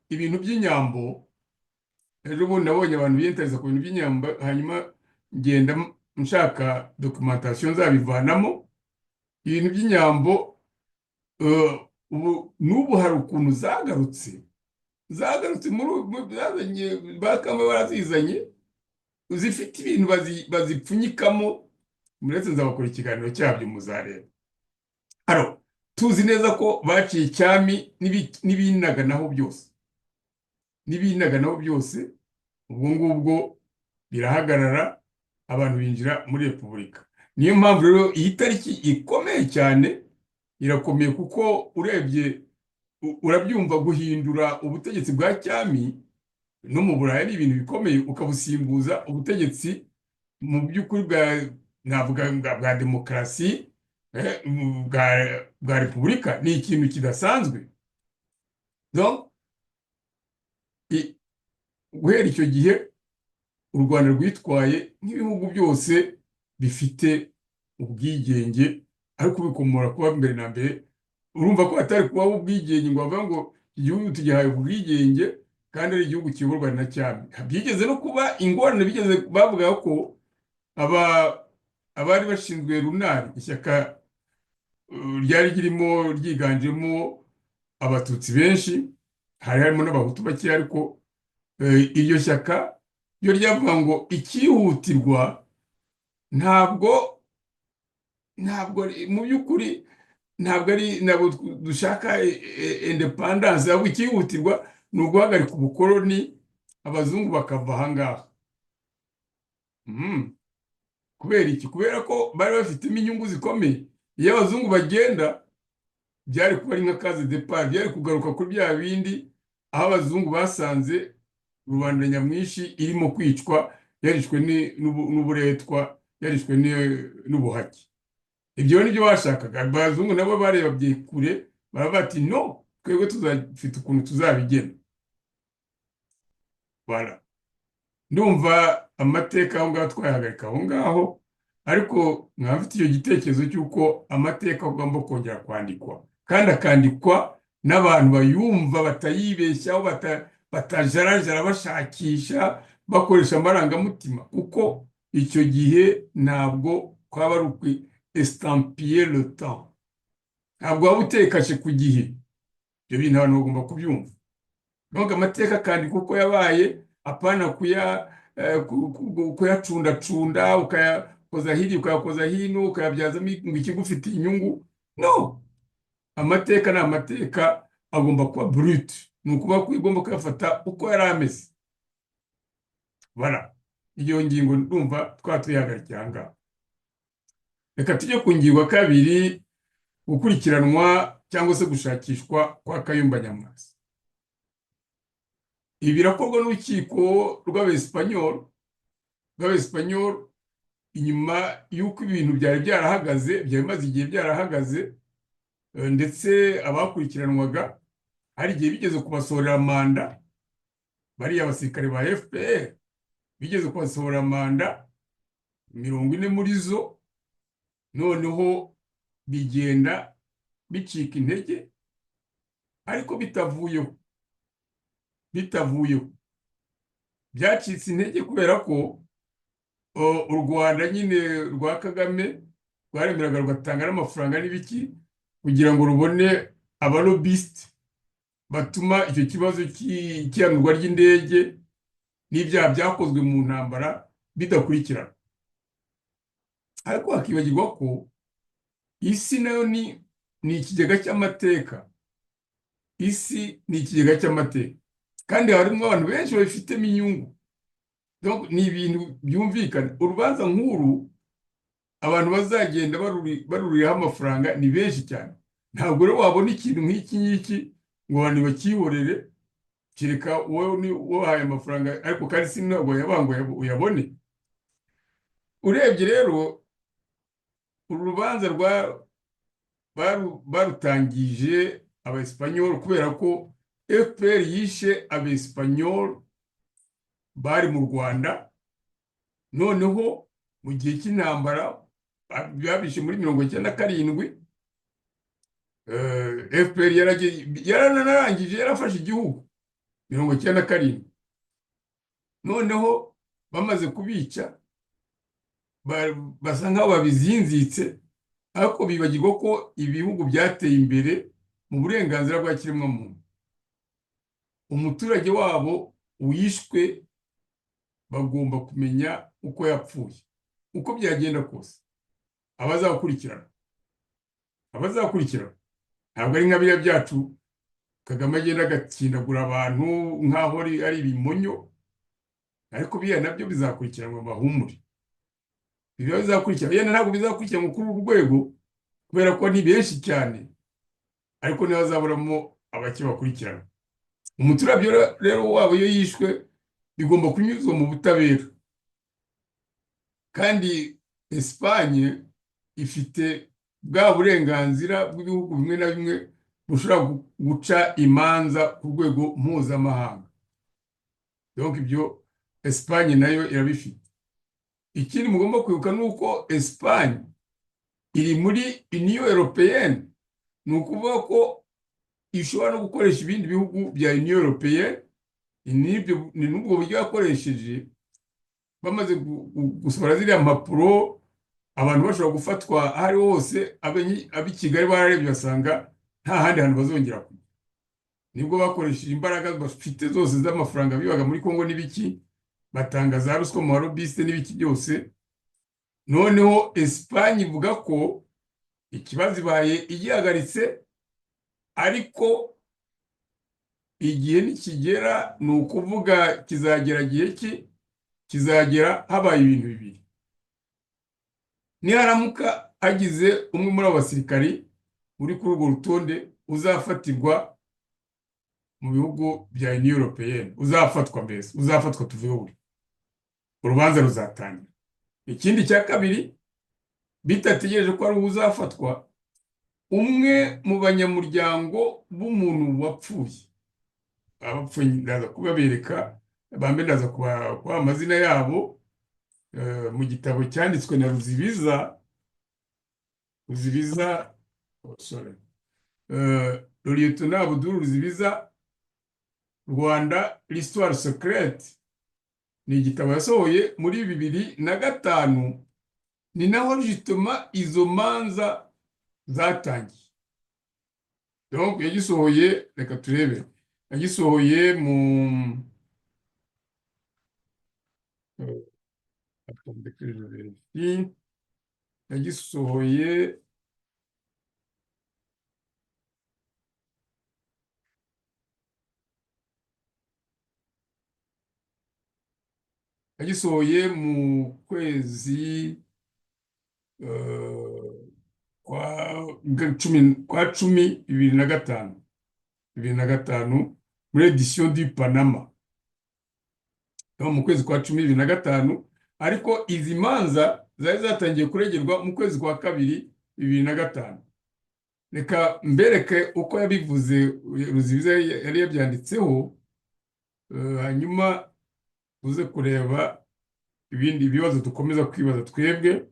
ibintu by'inyambo. Ejo bundi nabonye abantu biyentariza ku bintu by'inyambo, hanyuma ngenda nshaka documentation nzabivanamo. Ibintu by'inyambo, ubu n'ubu hari ukuntu zagarutse muri zazanye bakaba barazizanye, zifite ibintu bazipfunyikamo. Muretse nzabakora ikiganiro cyabyo, muzareba. Alors, tuzi neza ko baciye icyami n'ibinaganaho byose, n'ibinaganaho byose. Ubwo ngubwo birahagarara, abantu binjira muri repubulika. Niyo mpamvu rero iyi tariki ikomeye cyane, irakomeye kuko urebye urabyumva, guhindura ubutegetsi bwa cyami no mu Burayi ni ibintu bikomeye, ukabusimbuza ubutegetsi mu by'ukuri bwa, navuga bwa demokarasi, bwa repubulika, ni ikintu kidasanzwe. Donc, guhera icyo gihe u Rwanda rwitwaye nk'ibihugu byose bifite ubwigenge, ariko bikomora kuba mbere na mbere urumva ko hatari kubaho ubwigenge ngo bavuge ngo igihugu tugihaye ubwigenge kandi ari igihugu kiyoborwa na cyami. Byigeze no kuba ingorane, bigeze bavuga ko aba abari bashinzwe Runari, ishyaka ryari ririmo ryiganjemo Abatutsi benshi, hari harimo n'Abahutu bakeya, ariko iryo shyaka ryo ryavuga ngo icyihutirwa ntabwo mu by'ukuri ntabwo ari, ntabwo dushaka indépendance, ahubwo icyihutirwa ni uguhagarika ubukoloni, abazungu bakava aha ngaha. Kubera iki? Kubera ko bari bafitemo inyungu zikomeye. Iyo abazungu bagenda byari kuba ari nka case départ, byari kugaruka kuri bya bindi aho abazungu basanze rubanda nyamwinshi irimo kwicwa, yarishwe n'uburetwa, yarishwe n'ubuhake. Ibyo ni byo bashakaga. Abazungu nabo barebye kure, baravuga bati: "No, twebwe tuzafite ukuntu tuzabigena." Voilà. Ndumva amateka aho ngaho twayahagarika aho ngaho, ariko nkaba mfite icyo gitekerezo cy'uko amateka agomba kongera kwandikwa, kandi akandikwa n'abantu bayumva, batayibeshyaho, batajarajara bashakisha bakoresha amarangamutima, kuko icyo gihe ntabwo kwaba ari ukwi estampiller le temps, ntabwo waba utekashe ku gihe. Ibyo bintu abantu bagomba kubyumva. Donc amateka akandikwa uko yabaye, apana kuyacundacunda, ukayakoza hirya, ukayakoza hino, ukayabyazamo ngo ikigufitiye inyungu. No, amateka ni amateka, agomba kuba brut, ni ukuvuga ko ugomba kuyafata uko yari ameze. Voilà, iyo ngingo ndumva twaba tuyihagarikiye aha ngaha. Reka tujye ku ngingo ya kabiri. Gukurikiranwa cyangwa se gushakishwa kwa Kayumba Nyamwasa. Ibi birakorwa n'urukiko rw'Abesipanyol inyuma y'uko ibintu byari byarahagaze, byari bimaze igihe byarahagaze, ndetse abakurikiranwaga hari igihe bigeze kubasohorera manda. Bariya basirikare ba FPR bigeze kubasohorera manda 40 muri zo, noneho bigenda bicika intege, ariko bitavuyeho. Byacitse intege kubera ko u Rwanda nyine rwa Kagame rwaremeraga rugatanga n'amafaranga n'ibiki kugira ngo rubone abalobbyistes batuma icyo kibazo cy'ihanurwa ry'indege n'ibyaha byakozwe mu ntambara bidakurikirana. Ariko hakibagirwa ko isi nayo ni ikigega cy'amateka. Isi ni ikigega cy'amateka, kandi harimo abantu benshi babifitemo inyungu. Donc, ni ibintu byumvikana. Urubanza nk'uru abantu bazagenda baruriraho amafaranga ni benshi cyane. Ntabwo rero wabona ikintu nk'iki ngiki ngo abantu bakihorere, kereka wowe ni wahaye amafaranga, ariko kandi si ntabwo yabaha ngo uyabone. Urebye rero, uru rubanza barutangije Abaesipanyoli kubera ko FPR yishe Abaesipanyoli bari mu Rwanda. Noneho mu gihe cy'intambara babishe muri 97, FPR yaranarangije, yarafashe igihugu 97. Noneho bamaze kubica, basa nk'aho babizinzitse, ariko bibagirwa ko ibihugu byateye imbere mu burenganzira bwa kiremwamuntu, umuturage wabo wishwe bagomba kumenya uko yapfuye, uko byagenda kose. Abazakurikirana ntabwo ari nka biriya byacu, Kagame agenda agatsindagura abantu nk'aho ari ibimonyo. Ariko biriya nabyo bizakurikiranwa, bahumure, biba bizakurikiranwa. Yenda ntabwo bizakurikiranwa kuri uru rwego kubera ko ni benshi cyane, ariko ntihazaburamo abake bakurikirana. Umuturage rero wabo iyo yishwe bigomba kunyuzwa mu butabera, kandi Esipanye ifite bwa burenganzira bw'ibihugu bimwe na bimwe bushobora guca imanza ku rwego mpuzamahanga. Donc ibyo Esipanye nayo irabifite. Ikindi mugomba kwibuka ni uko Esipanye iri muri Union européenne, ni ukuvuga ko ishobora no gukoresha ibindi bihugu bya Union européenne. Ni n'ubwo buryo yakoresheje bamaze gusohora ziriya mpapuro, abantu bashobora gufatwa aho ari hose. Ab'i Kigali bararebye basanga nta handi hantu bazongera kujya, nibwo bakoresheje imbaraga bafite zose z'amafaranga bibaga muri Kongo n'ibiki, batanga za ruswa mu balobbyistes n'ibiki byose. Noneho Esipanye ivuga ko ikibazo ibaye igihagaritse, ariko igihe nikigera, ni ukuvuga kizagera gihe ki? Kizagera habaye ibintu bibiri: niharamuka hagize umwe muri abo basirikari uri kuri urwo rutonde uzafatirwa mu bihugu bya Union européenne, uzafatwa, mbese uzafatwa tuvuge buri, urubanza ruzatangira. Ikindi cya kabiri, bitategereje ko ari uzafatwa, umwe mu banyamuryango b'umuntu wapfuye, abapfuye ndaza kubabereka, bambe ndaza kubaha amazina yabo mu gitabo cyanditswe na Ruzibiza. Ruzibiza, oh, sorry, Lieutenant Abdul Ruzibiza, Rwanda l'histoire secrète, ni igitabo yasohoye muri 2005. Ni naho justement izo manza zatangiye. Donc yagisohoye, reka turebe, yagisohoye mu attendez que je vérifie, yagisohoye mu kwezi Kwa 10 2005, 2005, muri Éditions du Panama, mu kwezi kwa 10 2005. Ariko izi manza zari zatangiye kuregerwa mu kwezi kwa kabiri 2005. Reka mbereke uko yabivuze Ruzibiza, yari yabyanditseho, hanyuma uze kureba ibindi bibazo dukomeza kwibaza twebwe.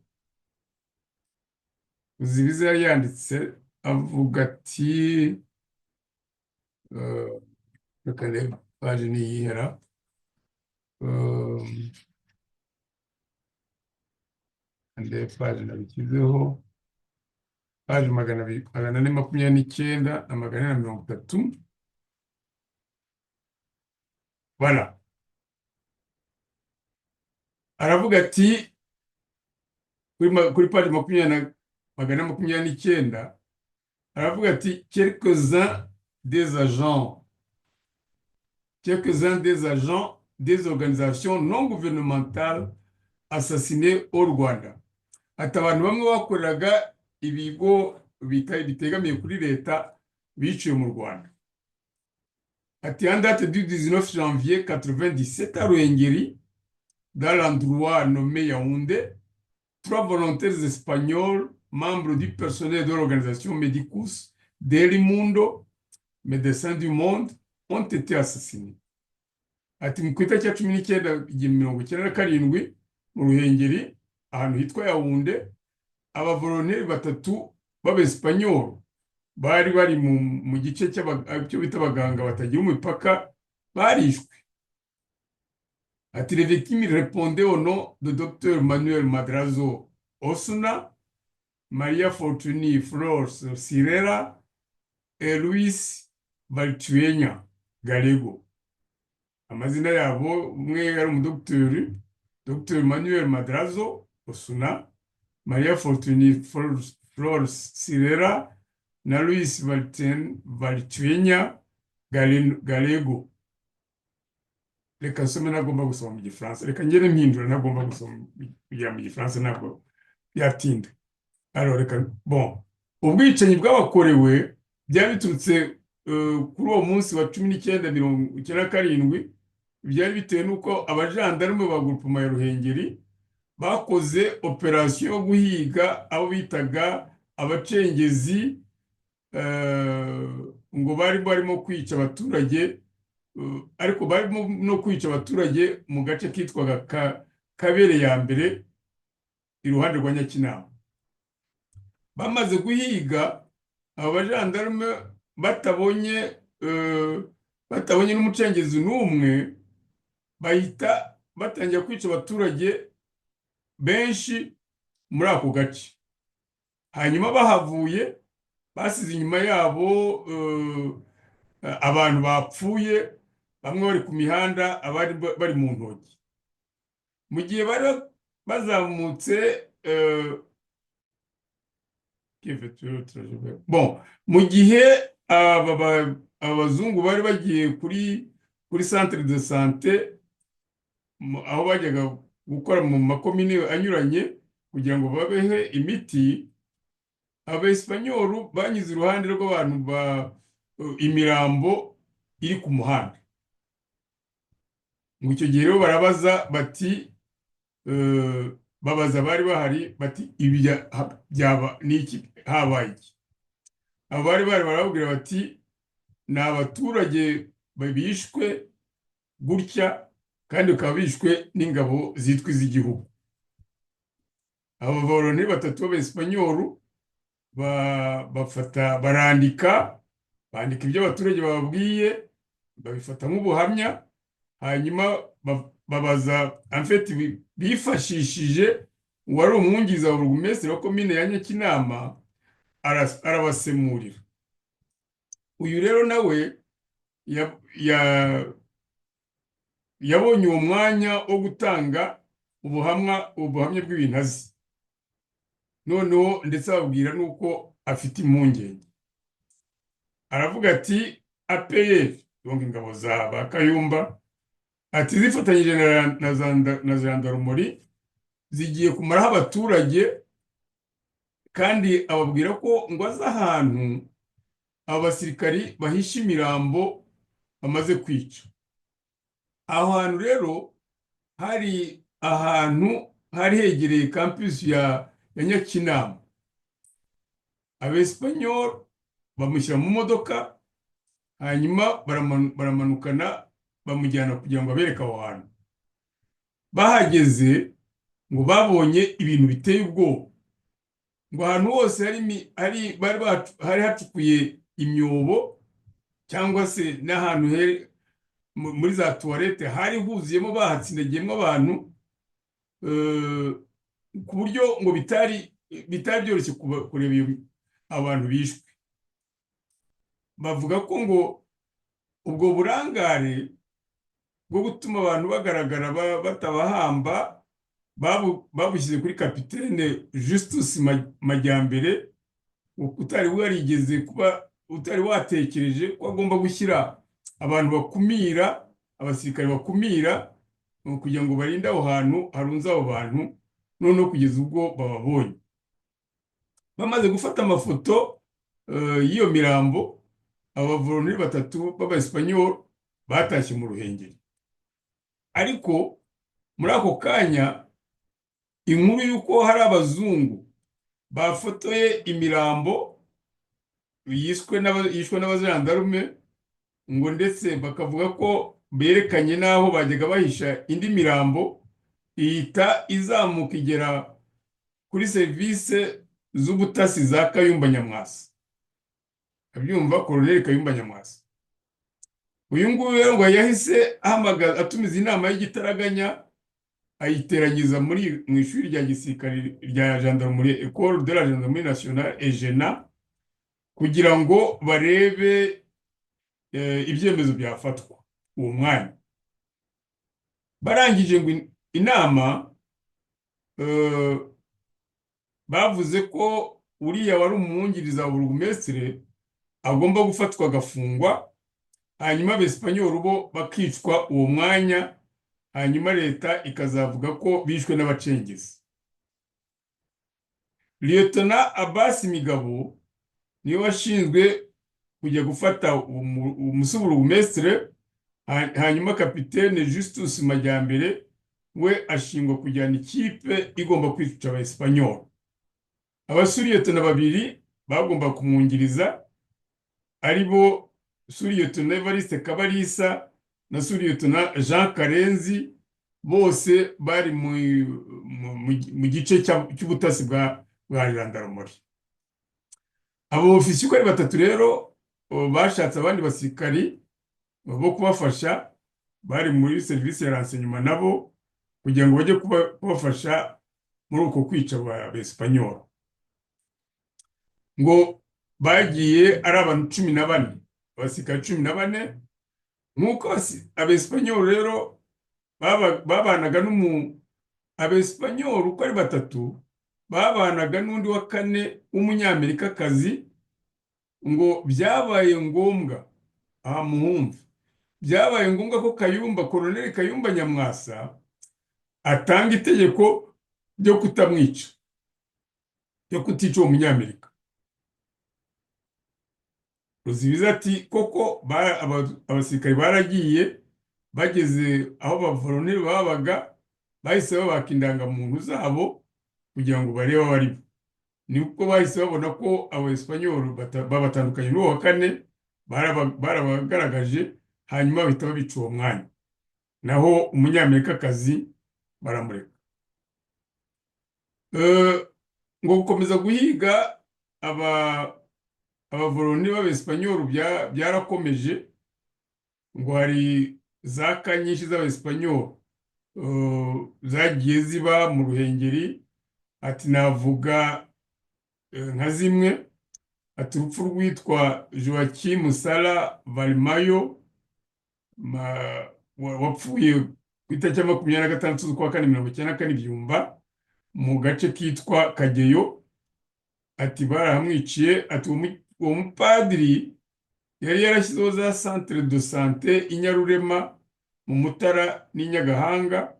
Ruzibiza yari yanditse avuga ati, reka ndebe page niyihera, ndebe page nabishyizeho, page 200, 429 na 430. Voilà, aravuga ati kuri page makumyabiri na 429, aravuga ati: Quelques-uns des agents des organisations non gouvernementales assassinés au Rwanda." Ati abantu bamwe bakoreraga ibigo bitegamiye kuri leta biciwe mu Rwanda. Ati: "En date du 19 janvier 97 à Ruhengeri, dans l'endroit nommé Yaoundé, trois volontaires espagnols, membres du personnel de l'organisation Médicos del Mundo, Médecins du Monde, ont été assassinés." Ati ku itariki ya 19 1997 mu Ruhengeri, ahantu hitwa Yawunde, abavolonteri batatu b'Abesipanyoli bari bari mu gice cyo bita abaganga batagira umupaka barishwe. Ati: "Les victimes répondaient au nom de Dr Manuel Madrazo Osuna, Maria Fortuny Flores Sirera et Luis Valtueña Gallego." Amazina yabo, umwe yari umudogiteri, Dr Manuel Madrazo Osuna, Maria Fortuny Flores Sirera na Luis Valtueña Gallego. Reka nsome, ntagomba gusoma mu Gifaransa, reka ngere mpindura, ntagomba gusoma kugera mu Gifaransa, ntabwo byatinda. Alors reka, bon, ubwicanyi bwabakorewe byari biturutse kuri uwo munsi wa 19 97, byari bitewe n'uko abajandarume ba groupement ya Ruhengeri bakoze opération yo guhiga abo bitaga abacengezi, ngo bari barimo kwica abaturage, ariko barimo no kwica abaturage mu gace kitwaga Kabere ya mbere, iruhande rwa Nyakinama. Bamaze guhiga, aba bajandarume batabonye n'umucengezi n'umwe, bahita batangira kwica abaturage benshi muri ako gace. Hanyuma bahavuye, basize inyuma yabo abantu bapfuye, bamwe bari ku mihanda, abandi bari mu ntoki. Mu gihe bari bazamutse, bon, mu gihe aba abazungu bari bagiye kuri centre de santé, aho bajyaga gukora mu makomine anyuranye kugira ngo babehe imiti, Abesipanyolu banyuze iruhande rw'abantu ba imirambo iri ku muhanda. Ngo icyo gihe rero barabaza bati, babaza abari bahari bati: "Ibi byaba ni iki? Habaye iki?" Abari bahari barababwira bati: "Ni abaturage bishwe gutya, kandi bakaba bishwe n'ingabo zitwa iz'igihugu." Aba bavolontaires batatu b'Abesipanyolu bafata barandika, bandika ibyo abaturage bababwiye, babifata nk'ubuhamya. Hanyuma babaza, en fait bifashishije uwari umwungiriza wa burugumesitiri wa komine ya Nyakinama, arabasemurira. Uyu rero nawe yabonye uwo mwanya wo gutanga ubuhamya bw'ibintu azi, noneho ndetse ababwira n'uko afite impungenge. Aravuga ati: "APR, donc ingabo za ba Kayumba," ati, "zifatanyije na gendarmerie, zigiye kumaraho abaturage." Kandi ababwira ko ngo azi ahantu abo basirikari bahisha imirambo bamaze kwica. Aho hantu rero hari ahantu hari hegereye campus ya Nyakinama. Abesipanyoli bamushyira mu modoka, hanyuma baramanukana, bamujyana kugira ngo abereke aho hantu. Bahageze ngo babonye ibintu biteye ubwoba. Ngo ahantu hose hari hacukuye imyobo, cyangwa se n'ahantu muri za toilettes hari huzuyemo, bahatsindagiyemo abantu, ku buryo ngo bitari byoroshye kureba iyo abantu bishwe. Bavuga ko ngo ubwo burangare bwo gutuma abantu bagaragara batabahamba babushyize kuri kapitene Justus Majyambere, utari warigeze kuba, utari watekereje ko agomba gushyira abantu bakumira, abasirikare bakumira, kugira ngo barinde aho hantu harunze abo bantu. Noneho kugeza ubwo bababonye bamaze gufata amafoto y'iyo mirambo, abavoloneri batatu b'Abaesipanyoli batashye mu Ruhengeri. Ariko muri ako kanya inkuru y'uko hari abazungu bafotoye imirambo yishwe n'abajandarume, ngo ndetse bakavuga ko berekanye n'aho bajyaga bahisha indi mirambo, ihita izamuka igera kuri serivisi z'ubutasi za Kayumba Nyamwasa. Abyumva, Koloneli Kayumba Nyamwasa uyu nguyu rero ngo yahise ahamagaza, atumiza inama y'igitaraganya, ayiteranyiza muri mu ishuri rya gisirikare rya gendarmerie, École de la Gendarmerie Nationale, EGENA, kugira ngo barebe ibyemezo byafatwa uwo mwanya. Barangije ngo inama, bavuze ko uriya wari umwungiriza wa burugumesitire agomba gufatwa agafungwa, hanyuma Abesipanyoli bo bakicwa uwo mwanya, hanyuma leta ikazavuga ko bishwe n'abacengezi. Liyetona Abasi Migabo niwe washinzwe kujya gufata umusuburugumesitire, hanyuma kapitene Justus Majyambere we ashingwa kujyana ikipe igomba kwica Abaesipanyoli. Abasuriyetona babiri bagomba kumwungiriza, ari bo suriyetona Evariste Kabarisa na suriyetona Jean Karenzi, bose bari mu gice cy'ubutasi bwa gendarmerie. Abo ofisiye uko ari batatu rero bashatse abandi basirikari bo kubafasha bari muri serivisi ya renseignement nabo, kugira ngo bajye kubafasha muri uko kwica Abesipanyoli. Ngo bagiye ari abantu 14, abasirikari 14. Nk'uko Abesipanyoli rero babanaga n'umu Abesipanyoli uko ari batatu babanaga n'undi wa kane w'Umunyamerikakazi, ngo byabaye ngombwa, aha muhumve, byabaye ngombwa ko Kayumba, Koloneli Kayumba Nyamwasa, atanga itegeko ryo kutamwica, ryo kutica uwo Munyamerika. Ruzibiza ati koko abasirikari baragiye, bageze aho abavoloneri babaga, bahise babaka indangamuntu zabo kugira ngo barebe abo ari bo. Nibwo bahise babona ko Abaesipanyoli babatandukanye n'uwo wa kane, barabagaragaje, hanyuma bahita babica uwo mwanya, naho Umunyamerikakazi baramureka. Ngo gukomeza guhiga abavoloni b'Abesipanyoli byarakomeje. Ngo hari za camps nyinshi z'Abesipanyoli zagiye ziba mu Ruhengeri. Ati navuga nka zimwe. Ati urupfu rwitwa Joaquim Sala Valimayo wapfuye ku itariki ya 26 z'ukwa kane 94 Byumba, mu gace kitwa Kageyo. Ati barahamwiciye. Ati uwo mupadiri yari yarashyizeho za centre de santé i Nyarurema mu Mutara n'i Nyagahanga.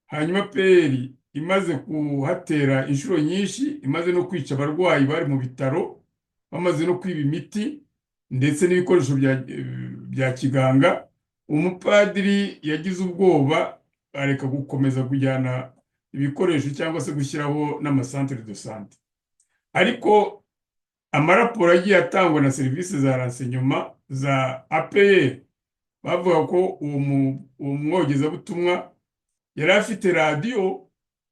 Hanyuma PL imaze kuhatera inshuro nyinshi, imaze no kwica abarwayi bari mu bitaro, bamaze no kwiba imiti ndetse n'ibikoresho bya kiganga, umupadiri yagize ubwoba, areka gukomeza kujyana ibikoresho cyangwa se gushyiraho n'ama centres de santé. Ariko amaraporo agiye atangwa na serivisi za renseignement za APR, bavuga ko uwo mwogezabutumwa yari afite radiyo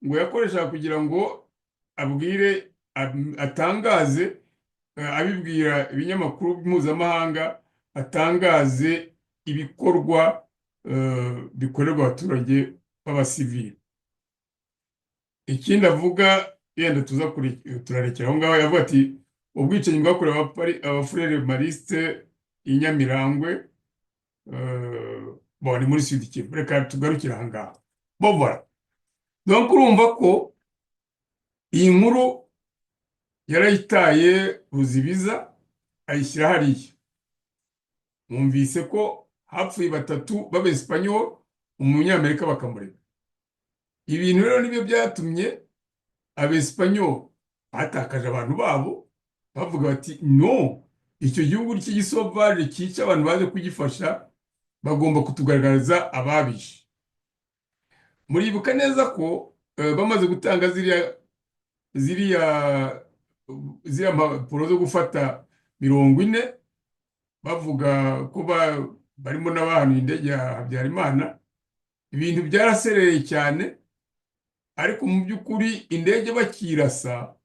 ngo yakoreshaga kugira ngo abwire, atangaze, abibwira ibinyamakuru mpuzamahanga, atangaze ibikorwa bikorerwa abaturage b'abasivili. Ikindi avuga, yenda tuza turarekera aho ngaho, yavuga ati ubwicanyi bwakorewe abafurere maristes i Nyamirangwe, bon, ni muri Sud Kivu. Reka tugarukire aha ngaha. Bon, voilà, donc urumva ko iyi nkuru yarayitaye ruzibiza, ayishyira hariya. Mwumvise ko hapfuye batatu b'Abesipanyol, umunyamerika bakamureka. Ibintu rero nibyo byatumye Abesipanyol batakaje abantu babo, bavuga bati: "No, icyo gihugu cy'igi sauvage cyica abantu baje kugifasha, bagomba kutugaragariza ababishe." Muribuka neza ko bamaze gutanga ziriya mpapuro zo gufata 40, bavuga ko barimo n'abahanuye indege ya Habyarimana, ibintu byaraserereye cyane. Ariko mu by'ukuri indege bakirasa,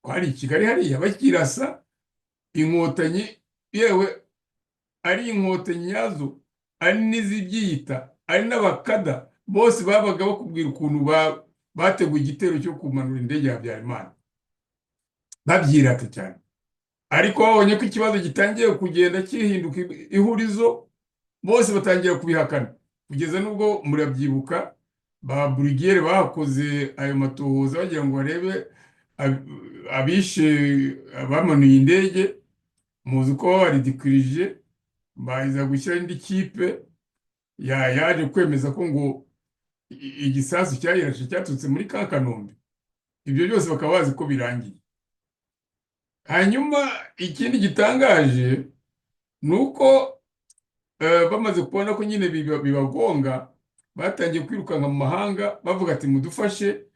ko hari i Kigali hariya bakirasa, Inkotanyi, yewe ari Inkotanyi nyazo, ari n'izibyiyita, ari n'abakada, bose babaga bakubwira ukuntu bateguye igitero cyo kumanura indege ya Habyarimana, babyirata cyane. Ariko babonye ko ikibazo gitangiye kugenda kihinduka ihurizo, bose batangira kubihakana, kugeza n'ubwo, murabyibuka, ba Bruguière bakoze ayo matohoza bagira ngo barebe abishe, abamanuye indege. Muzi ko baridikirije, baza gushyiraho indi kipe yaje kwemeza ko ngo igisasu cyayirashe cyaturutse muri ka Kanombe. Ibyo byose bakaba bazi ko birangiye. Hanyuma ikindi gitangaje ni uko bamaze kubona ko nyine bibagonga, batangiye kwirukanka mu mahanga bavuga ati: "Mudufashe,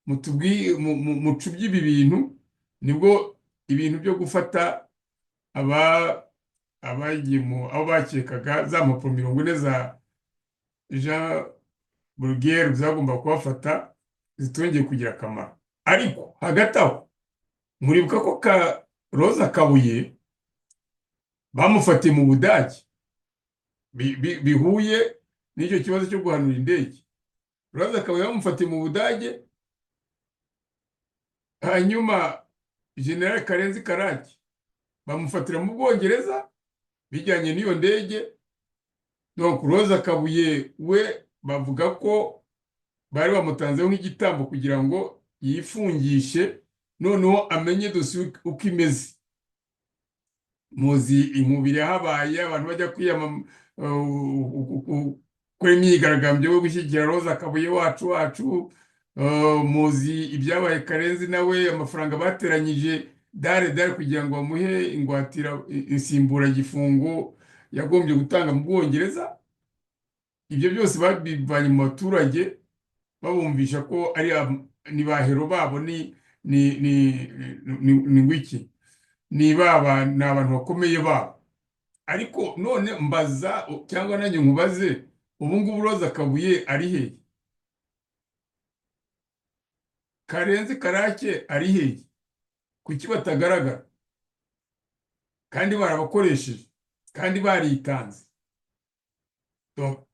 mucubye ibi bintu." Nibwo ibintu byo gufata aba abagiye mu abo bakekaga, za mpapuro 40 za Jean Bruguière zagomba kubafata zitongeye kugira akamaro. Ariko hagati aho muribuka ko ka Roza Kabuye bamufatiye mu Budage, bihuye n'icyo kibazo cyo guhanura indege. Roza Kabuye bamufatiye mu Budage, hanyuma General Karenzi Karake bamufatira mu Bwongereza bijyanye n'iyo ndege. Donc Roza Kabuye we bavuga ko bari bamutanzeho nk'igitambo kugira ngo yifungishe, noneho amenye dosiye uko imeze. Muzi inkubiri yahabaye, abantu bajya gukora imyigaragambyo yo gushyigikira Roza Kabuye wacu wacu. Muzi ibyabaye Karenzi nawe, amafaranga bateranyije dare dare kugira ngo bamuhe ingwatira, insimburagifungo yagombye gutanga mu Bwongereza. Ibyo byose babivanye mu baturage, babumvisha ko ari ni ba héros babo, ni ngwiki, ni baba, ni abantu bakomeye babo. Ariko none mbaza, cyangwa nanjye nkubaze, ubu ngubu Roza Kabuye ari hehe? Karenzi Karake ari hehe? Kuki batagaragara kandi barabakoresheje, kandi baritanze?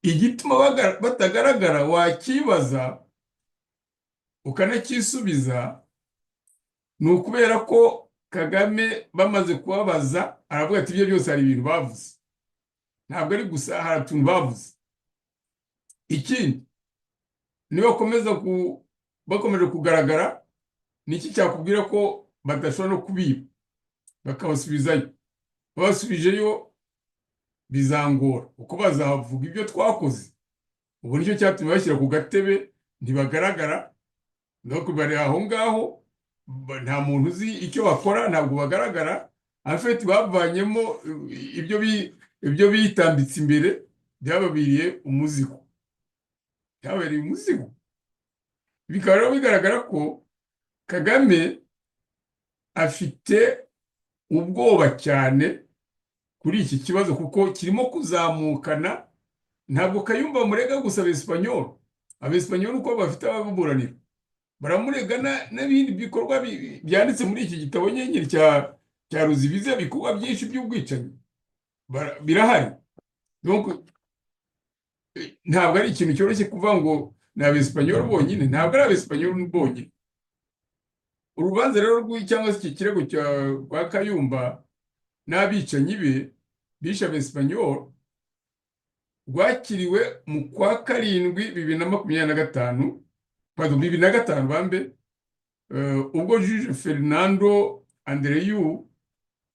Igituma batagaragara wakibaza ukanacyisubiza, ni ukubera ko Kagame bamaze kubabaza aravuga ati: "Ibyo byose hari ibintu bavuze, ntabwo ari gusa, hari utuntu bavuze." Ikindi, nibakomeza bakomeje kugaragara, ni iki cyakubwira ko badashobora no kubiba bakabasubizayo? Babasubijeyo bizangora, kuko bazavuga ibyo twakoze. Ubu nicyo cyatumye bashyira ku gatebe, ntibagaragara. Donc bari aho ngaho, nta muntu uzi icyo bakora, ntabwo bagaragara. En fait bavanyemo ibyo bitambitse imbere, byababiriye umuzigo, byabereye umuzigo. Bikaba rero bigaragara ko Kagame afite ubwoba cyane kuri iki kibazo, kuko kirimo kuzamukana. Ntabwo Kayumba bamurega gusa Abesipanyoli. Abesipanyoli uko bafite ababuranira, baramurega n'ibindi bikorwa byanditse muri iki gitabo nyine cya Ruzibiza. Ibikorwa byinshi by'ubwicanyi birahari. Donc, ntabwo ari ikintu cyoroshye kuvuga ngo ni Abesipanyoli bonyine. Ntabwo ari Abesipanyoli bonyine. Urubanza rero cyangwa se iki kirego rwa Kayumba n'abicanyi be bishe Abesipanyoli rwakiriwe mu kwa karindwi 2025, pardon, 2005 bambe, ubwo juge Fernando Andreu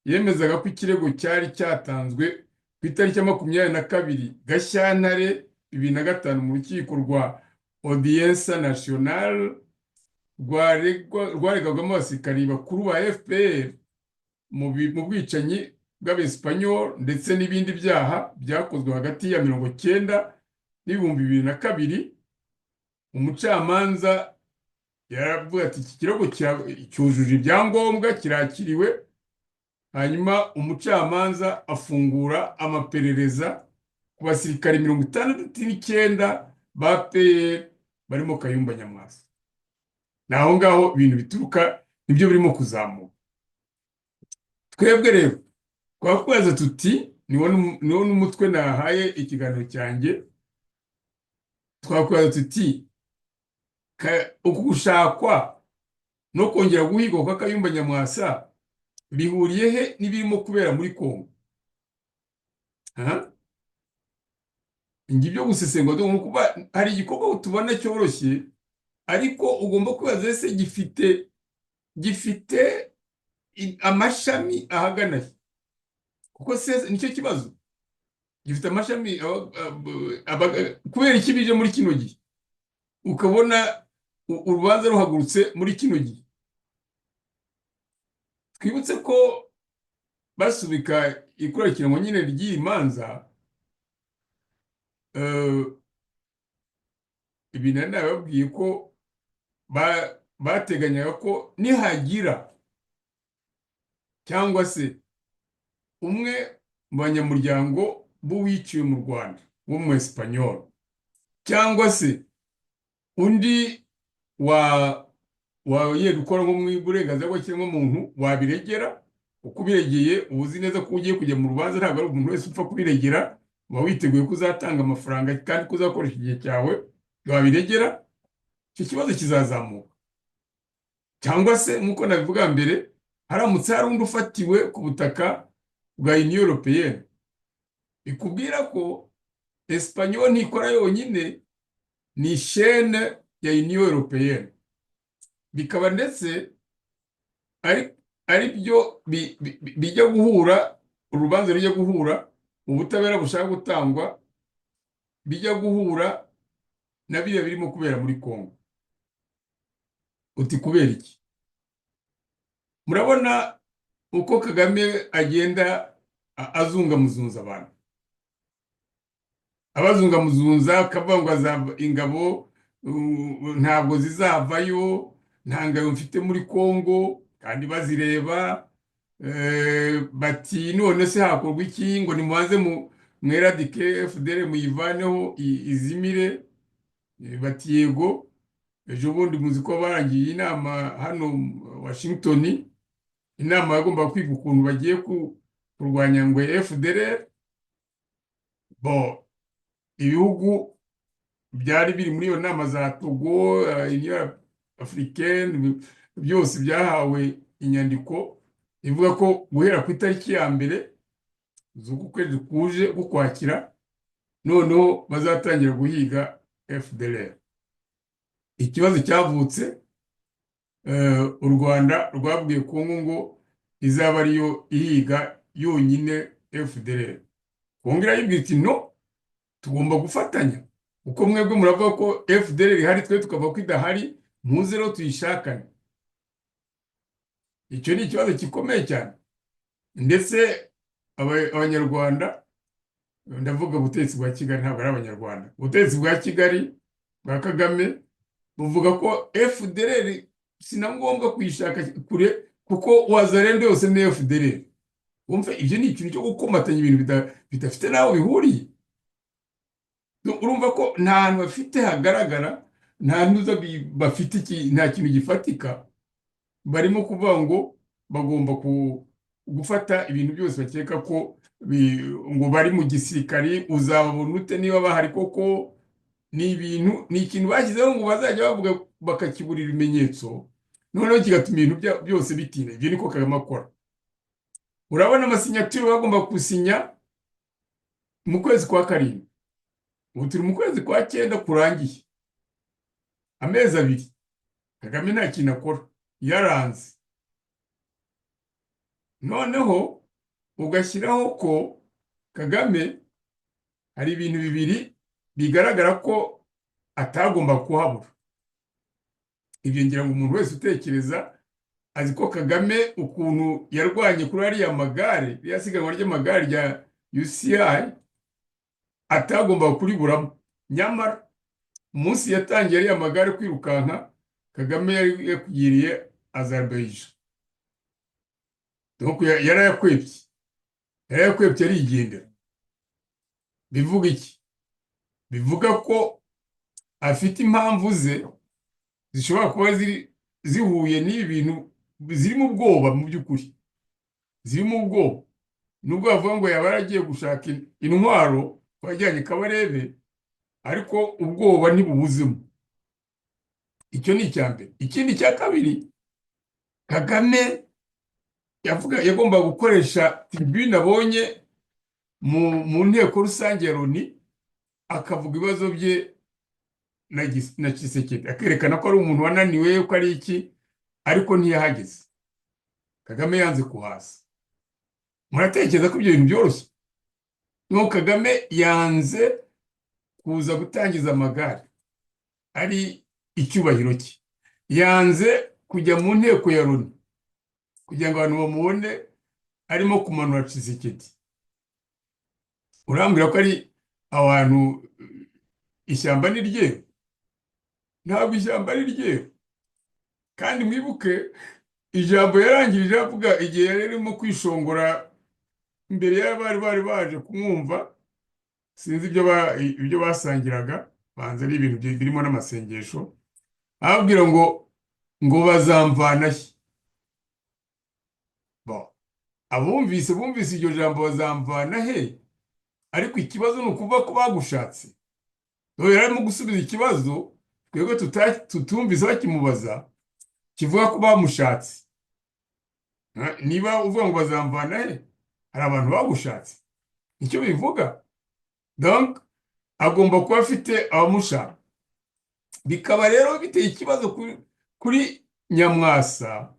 yemezaga ko ikirego cyari cyatanzwe ku itariki ya 22 Gashyantare 2005 mu rukiko rwa Audiencia Nacional rwaregwagamo abasirikari bakuru ba FPR mu bwicanyi bw'Abesipanyoli ndetse n'ibindi byaha byakozwe hagati ya 90 n'2002. Umucamanza yaravuga ati: "Iki kirego cyujuje ibyangombwa, kirakiriwe." Hanyuma umucamanza afungura amaperereza ku basirikari 69 ba PR barimo Kayumba Nyamwasa. Ni aho ngaho ibintu bituruka, nibyo birimo kuzamuka. Twebwe rero twakwibaza tuti, niwo n'umutwe nahaye ikiganiro cyanjye, twakwibaza tuti: uku gushakwa no kongera guhigwa kwa Kayumba Nyamwasa bihuriye he n'ibirimo kubera muri Kongo? Aha ngibyo gusesengura. Dore kuba hari igikorwa tubona cyoroshye, ariko ugomba kwibaza: ese gifite amashami ahagana he? Kuko se nicyo kibazo, gifite amashami kubera iki bije muri kino gihe, ukabona urubanza ruhagurutse muri kino gihe? Twibutse ko basubika ikurikiranwa nyine ry'iyi manza, ibi nari nababwiye ko bateganyaga ko nihagira cyangwa se umwe mu banyamuryango b'uwiciwe mu Rwanda wo mu Esipanyol, cyangwa se undi wa yenda ukora nko mu burenganzira bw'ikiremwamuntu wabiregera. Uko ubiregeye, uba uzi neza ko ugiye kujya mu rubanza. Ntabwo ari umuntu wese upfa kubiregera. Uba witeguye ko uzatanga amafaranga kandi ko uzakoresha igihe cyawe. Wabiregera, icyo kibazo kizazamuka. Cyangwa se nk'uko nabivuga mbere, haramutse hari undi ufatiwe ku butaka bwa Union Européenne, bikubwira ko Esipanyol ntikora yonyine, ni chaîne ya Union Européenne. Bikaba ndetse ari byo bijya guhura, urubanza rujya guhura, ubutabera bushaka gutangwa bijya guhura na biriya birimo kubera muri Congo. Uti: "Kubera iki?" Murabona uko Kagame agenda azungamuzunza abantu, abazungamuzunza, akavuga ngo ingabo ntabwo zizavayo, nta ngabo mfite muri Congo, kandi bazireba. Bati: "None se hakorwa iki?" Ngo: "Nimubanze mweradike FDLR, muyivaneho, izimire." Bati: "Yego." Ejo bundi muzi ko barangiye inama hano Washington, inama yagombaga kwiga ukuntu bagiye kurwanya ngo FDLR. Bo ibihugu byari biri muri iyo nama za Togo, Union Africaine, byose byahawe inyandiko ivuga ko guhera ku itariki ya 1 z'uku kwezi kuje gukwakira, noneho bazatangira guhiga FDLR. Ikibazo cyavutse, u Rwanda rwabwiye Kongo ngo izaba ariyo ihiga yonyine FDLR. Kongo irayibwira iti: "No, tugomba gufatanya, kuko mwebwe muravuga ko FDLR ihari, twe tukavuga ko idahari. Muze rero tuyishakane. Icyo ni ikibazo gikomeye cyane. Ndetse Abanyarwanda, ndavuga ubutegetsi bwa Kigali, ntabwo ari Abanyarwanda, ubutegetsi bwa Kigali bwa Kagame buvuga ko FDLR si na ngombwa kuyishaka kure, kuko Wazalendo yose ni FDLR. Wumve, ibyo ni ikintu cyo gukomatanya ibintu bidafite n'aho bihuriye. Urumva ko nta hantu bafite hagaragara, nta ntuza bafite, nta kintu gifatika. Barimo kuvuga ngo bagomba gufata ibintu byose bakeka ko ngo bari mu gisirikari. Uzababona ute niba bahari koko? Ni ibintu, ni ikintu bashyizeho ngo bazajya bavuga bakakiburira ibimenyetso, noneho kigatuma ibintu byose bitinda. Ibyo niko Kagame akora. Urabona ama signature bagomba gusinya mu kwezi kwa karindwi, ubu turi mu kwezi kwa cyenda kurangiye, amezi 2 Kagame nta kintu akora, yaranze. Noneho ugashyiraho ko Kagame hari ibintu bibiri bigaragara ko atagomba kuhabura. Ibyo ngira ngo umuntu wese utekereza azi ko Kagame ukuntu yarwanye kuri ariya magare, ririya siganwa ry'amagare rya UCI, atagomba kuriburamo. Nyamara umunsi yatangiye ariya magare kwirukanka, Kagame yari yakugiriye Azerbaijan. Donc yarayakwebye, yarayakwebye arigendera. Bivuga iki? Bivuga ko afite impamvu ze zishobora kuba ziri zihuye n'ibi bintu, zirimo ubwoba. Mu by'ukuri zirimo ubwoba, nubwo bavuga ngo yaba yaragiye gushaka intwaro wajyanye Kabarebe, ariko ubwoba ntibubuzemo. Icyo ni icya mbere. Ikindi cya kabiri, Kagame yavuga yagombaga gukoresha tribune abonye mu nteko rusange ya Loni, akavuga ibibazo bye na Tshisekedi, akerekana ko ari umuntu wananiwe, ko ari iki, ariko ntiyahageze. Kagame yanze kuhaza. Muratekereza ko ibyo bintu byoroshye? Nuko Kagame yanze kuza gutangiza amagare ari icyubahiro cye, yanze kujya mu nteko ya Loni kugira ngo abantu bamubone arimo kumanura Tshisekedi. Urambwira ko ari abantu ishyamba ni ryeru? Ntabwo ishyamba ari ryeru. Kandi mwibuke ijambo yarangirije avuga igihe yari arimo kwishongora imbere y'abari bari baje kumwumva. Sinzi ibyo basangiraga, banza ari ibintu birimo n'amasengesho, ababwira ngo bazamvana he? Bon, abumvise bumvise iryo jambo "bazamvana he", ariko ikibazo ni ukuvuga ko bagushatse. Dore yari arimo gusubiza ikibazo twebwe tutumvise bakimubaza, kivuga ko bamushatse. Niba uvuga ngo bazamvana he, hari abantu bagushatse, nicyo bivuga. Donc agomba kuba afite abamushaka. Bikaba rero biteye ikibazo kuri Nyamwasa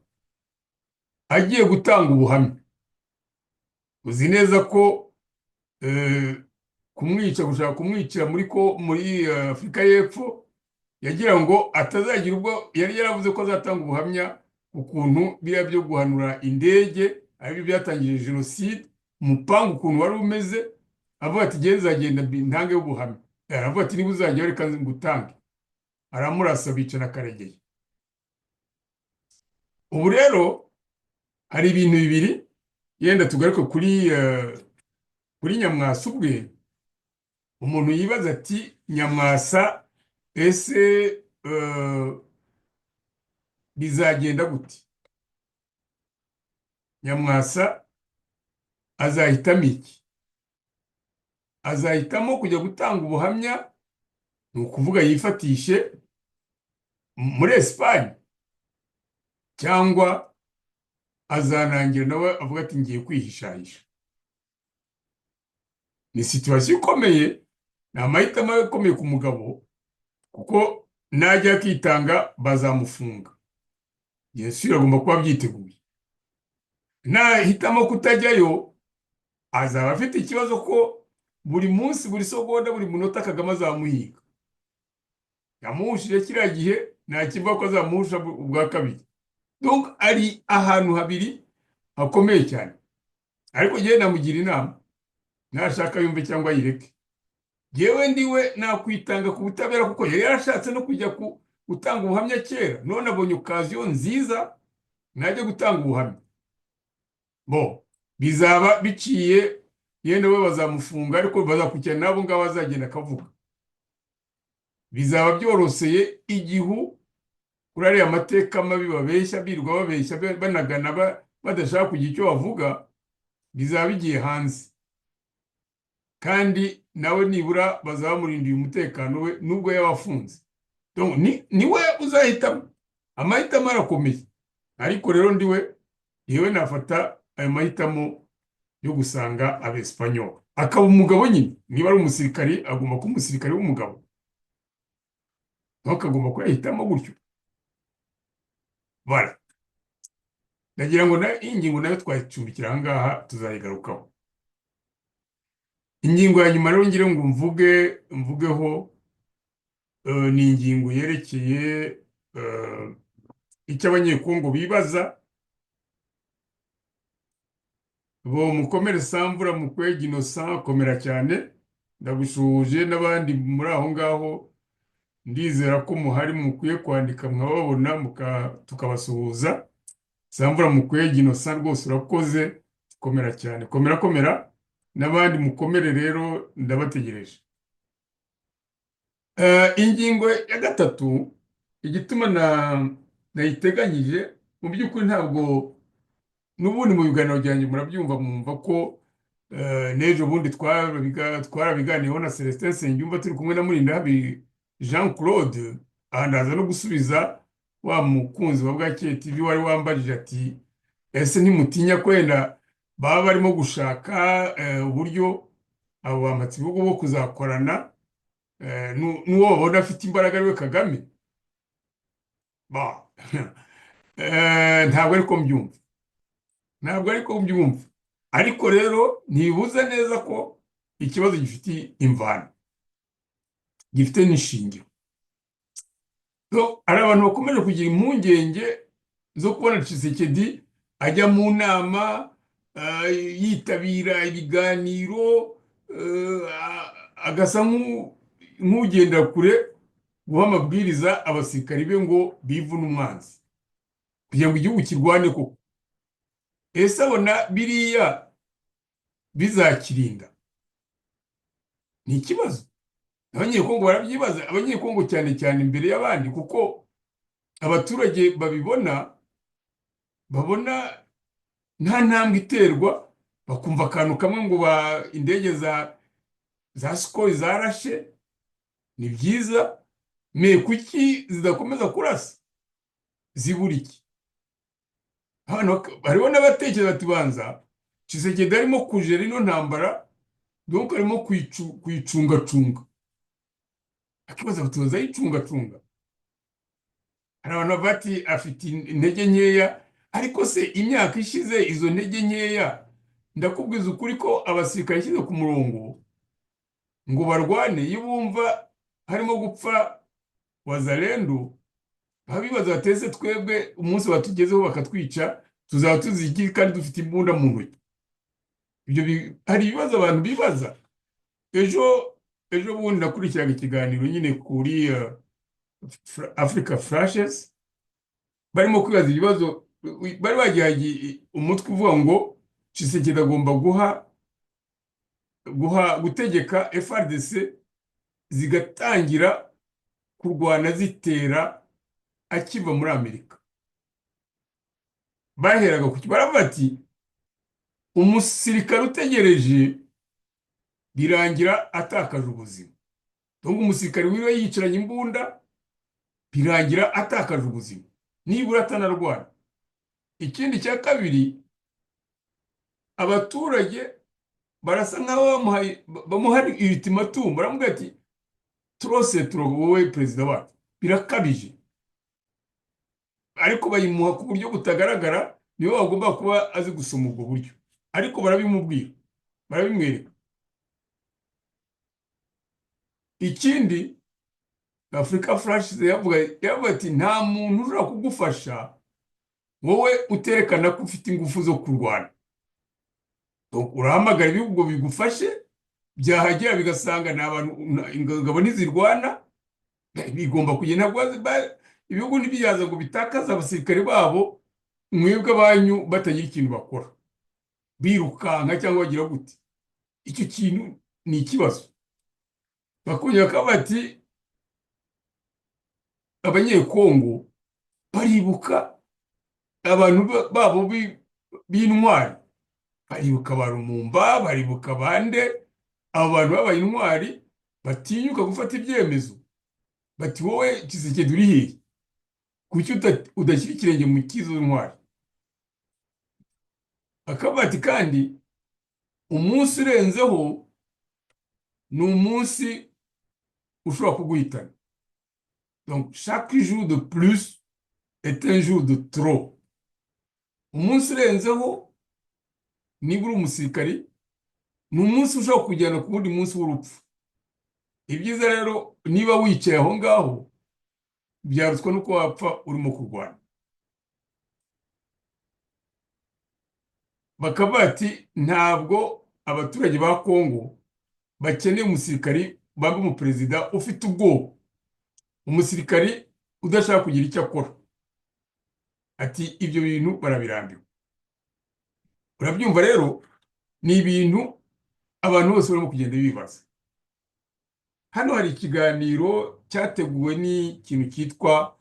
agiye gutanga ubuhamya. Uzi neza ko kumwica, gushaka kumwicira muri Afurika y'Epfo, yagira ngo atazagira ubwo yari yaravuze ko azatanga ubuhamya ukuntu biriya byo guhanura indege aribyo byatangije jenoside, umupangu ukuntu wari umeze. Avuga ati: "Ngewe nzagenda ntange ubuhamya." Aravuga ati: "Niba uzajya, reka ngutange." Aramurasa, bica na Karegeya. Ubu rero hari ibintu bibiri. Yenda tugaruke kuri Nyamwasa ubwe. Umuntu yibaza ati: "Nyamwasa ese bizagenda gute? Nyamwasa azahitamo iki? Azahitamo kujya gutanga ubuhamya, ni ukuvuga yifatishe muri Esipanye, cyangwa azanangira nawe avuga ati: 'Ngiye kwihishahisha'?" Ni situation ikomeye, ni amahitamo akomeye ku mugabo, kuko najya akitanga bazamufunga. Yesu agomba kuba abyiteguye. Nahitamo kutajyayo, azaba afite ikibazo ko buri munsi, buri segonda, buri munota Kagame azamuhiga. Yamuhushije kiriya gihe. Nta kivuga ko azamuhusha ubwa kabiri. Donc ari ahantu habiri hakomeye cyane. Ariko njyewe namugira inama, nashaka yumve cyangwa ayireke. Yewe, ndiwe nakwitanga ku butabera, kuko yari yarashatse no kujya gutanga ubuhamya kera. None abonye occasion nziza, najya gutanga ubuhamya. Bo bizaba biciye, yenda we bazamufunga, ariko bazakurikirana n'abo ngabo azagenda akavuga. Bizaba byoroseye igihu kuri ariya mateka mabi babeshya, birirwa babeshya, banagana, badashaka kugira icyo bavuga. Bizaba bigiye hanze, kandi nawe nibura bazaba bamurindiye umutekano we nubwo yaba afunze. Donc, ni we uzahitamo. Amahitamo arakomeye, ariko rero ndiwe, yewe, nafata ayo mahitamo yo gusanga Abesipanyoli, akaba umugabo nyine. Niba ari umusirikari, agomba kuba umusirikari w'umugabo, nawe akagomba kuyahitamo gutyo. Bara ndagira ngo na iyi ngingo nayo twayicumbikira aha ngaha, tuzayigarukaho. Ingingo ya nyuma rero ngira ngo mvugeho ni ingingo yerekeye icyo Abanyekongo bibaza. Bo mukomere. Samvura Mukwege Innocent, komera cyane, ndagushuhuje n'abandi muri aho ngaho. Ndizera ko muhari, mukwiye kwandika mwababona, tukabasuhuza. Samvura Mukwege Innocent, rwose urakoze, komera cyane, komera, komera, n'abandi mukomere rero, ndabategereje. Ingingo ya gatatu, igituma nayiteganyije, mu by'ukuri ntabwo n'ubundi mu biganiro byanjye murabyumva, mwumva ko n'ejo bundi twarabiganiyeho na Celestin Nsengiyumva, turi kumwe na Murindahabi Jean Claude. Aha ndaza no gusubiza wa mukunzi wa Bwakeye TV wari wambajije ati: "Ese ntimutinya ko wenda baba barimo gushaka uburyo abo bampatse ibihugu bo kuzakorana n'uwo babona afite imbaraga, ariwe Kagame?" Ba ntabwo ariko mbyumva, ntabwo ariko mbyumva. Ariko rero ntibibuza neza ko ikibazo gifite imvano, gifite n'ishingiro. So, hari abantu bakomeje kugira impungenge zo kubona Tshisekedi ajya mu nama, yitabira ibiganiro, agasa nk'ugenda kure guha amabwiriza abasirikari be ngo bivune umwanzi kugira ngo igihugu kirwane koko. Ese abona biriya bizakirinda? Ni ikibazo Abanyekongo barabyibaza, Abanyekongo cyane cyane imbere y'abandi, kuko abaturage babibona, babona nta ntambwe iterwa, bakumva akantu kamwe ngo ba indege za Sukhoi zarashe. Ni byiza, me kuki zidakomeza kurasa? Zibura iki? Hano hariho n'abatekereza bati: "Banza Tshisekedi arimo kujera ino ntambara, donc arimo kuyicungacunga." Akibaza bati: "Baza ayicungacunga?" Hari abantu bavuga ati: "Afite intege nkeya." Ariko se imyaka ishize, izo ntege nkeya, ndakubwiza ukuri ko abasirikare yashyize ku murongo ngo barwane, iyo bumva harimo gupfa Wazalendo, baba bibaza bati: "Ese twebwe umunsi batugezeho bakatwica, tuzaba tuzi iki kandi dufite imbunda mu ntoki?" Ibyo hari ibibazo abantu bibaza. Ejo bundi nakurikiraga ikiganiro nyine kuri Africa Flashes, barimo kwibaza ibibazo. Bari bagihaye umutwe uvuga ngo Tshisekedi agomba guha gutegeka FARDC zigatangira kurwana zitera akiva muri Amerika. Baheraga ku baravuga ati: "Umusirikare utegereje birangira atakaje ubuzima." Donc umusirikare wiriwe yicaranye imbunda birangira atakaje ubuzima, nibura atanarwana. Ikindi cya kabiri, abaturage barasa nk'aho bamuha ultimatum, baramubwira ati: "Trop c'est trop, wowe perezida wacu, birakabije." Ariko bayimuha ku buryo butagaragara, niwe wagomba kuba azi gusoma ubwo buryo, ariko barabimubwira, barabimwereka. Ikindi Africa Flash yavuga ati: "Nta muntu ushobora kugufasha wowe uterekana ko ufite ingufu zo kurwana." Urahamagara ibihugu bigufashe, byahagera bigasanga ni abantu, ingabo ntizirwana. Bigomba kugenda, ibihugu ntibyaza ngo bitakaze abasirikare babo, mwebwe abanyu batagira ikintu bakora, birukanka cyangwa bagira gute. Icyo kintu ni ikibazo. Bakongera bakavuga bati: "Abanyekongo baribuka abantu babo b'intwari, baribuka ba Lumumba, baribuka bande, abo bantu babaye intwari batinyuka gufata ibyemezo." Bati: "Wowe Tshisekedi uri hehe? Kuki udashyira ikirenge mu cy'izo ntwari?" Akavuga ati: "Kandi umunsi urenzeho ni umunsi ushobora kuguhitana." Donc chaque jour de plus est un jour de trop. Umunsi urenzeho, niba uri umusirikari, ni umunsi ushobora kujyana ku wundi munsi w'urupfu. Ibyiza rero, niba wicaye aho ngaho, byarutwa nuko wapfa urimo kurwana. Bakavuga ati: "Ntabwo abaturage ba Kongo bakeneye umusirikari banga umuperezida ufite ubwoba, umusirikari udashaka kugira icyo akora." Ati: "Ibyo bintu barabirambiwe." Urabyumva rero, ni ibintu abantu bose barimo kugenda bibaza. Hano hari ikiganiro cyateguwe n'ikintu cyitwa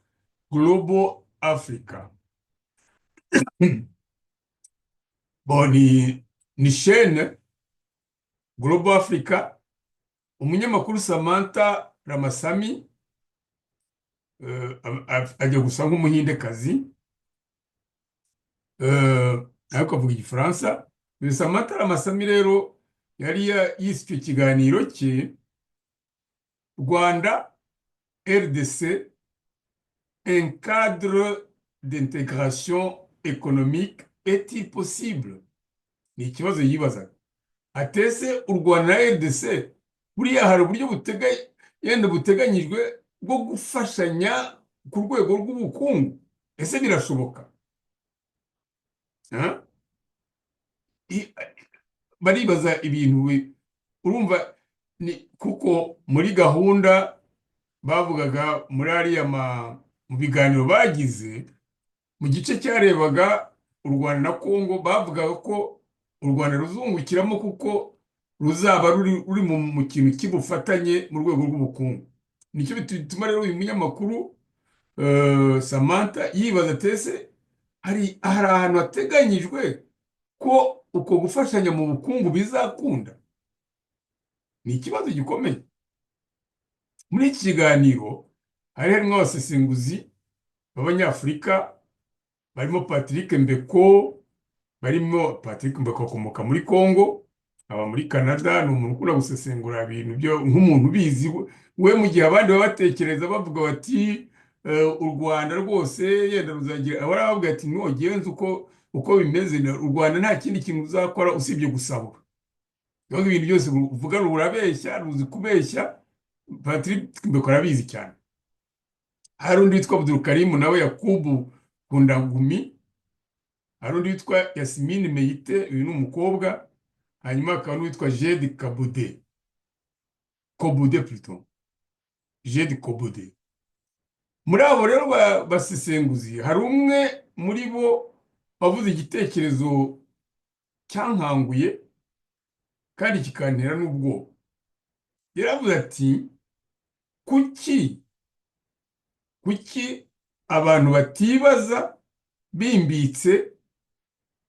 Global Africa. Bon, ni chaîne Global Africa. Umunyamakuru Samantha Ramasamy ajya gusa nk'umuhindekazi, ariko avuga igifaransa. Uyu Samantha Ramasamy rero yari yise icyo kiganiro cye "Rwanda RDC, un cadre d'intégration économique est-il possible?" Ni ikibazo yibazaga, atese u Rwanda na RDC buriya hari uburyo yenda buteganyijwe bwo gufashanya ku rwego rw'ubukungu? Ese birashoboka? Hein? Baribaza ibintu urumva ni kuko muri gahunda bavugaga muri ariya mu biganiro bagize mu gice cyarebaga u Rwanda na Kongo, bavugaga ko u Rwanda ruzungukiramo kuko ruzaba ruri mu kintu cy'ubufatanye mu rwego rw'ubukungu. Nicyo bituma rero uyu munyamakuru Samantha yibaza tese hari ahantu hateganyijwe ko uko gufashanya mu bukungu bizakunda. Ni ikibazo gikomeye. Muri iki kiganiro hari harimo abasesenguzi b'abanyafurika barimo Patrick Mbeko. Barimo Patrick Mbeko, akomoka muri Congo, aba muri Canada. Ni umuntu ukunda gusesengura ibintu byo nk'umuntu ubizi we, mu gihe abandi baba batekereza bavuga bati: "U Rwanda rwose yenda ruzagira," aba aravuga ati: "Ntugenze uko bimeze, u Rwanda nta kindi kintu uzakora usibye gusahura." Donc ibintu byose uvuga rurabeshya, ruzi kubeshya. Patrick Mbeko arabizi cyane. Hari undi witwa Abdulkarim nawe Yakubu Kundagumi, hari undi witwa Yasmine Meyite, uyu ni umukobwa, hanyuma hakaba n'uwitwa Jedi Kabude, Kobude plutôt, Jedi Kobude. Muri abo rero basesenguzi, hari umwe muri bo wavuze igitekerezo cyankanguye kandi kikantera n'ubwoba. Yaravuze ati: Kuki abantu batibaza bimbitse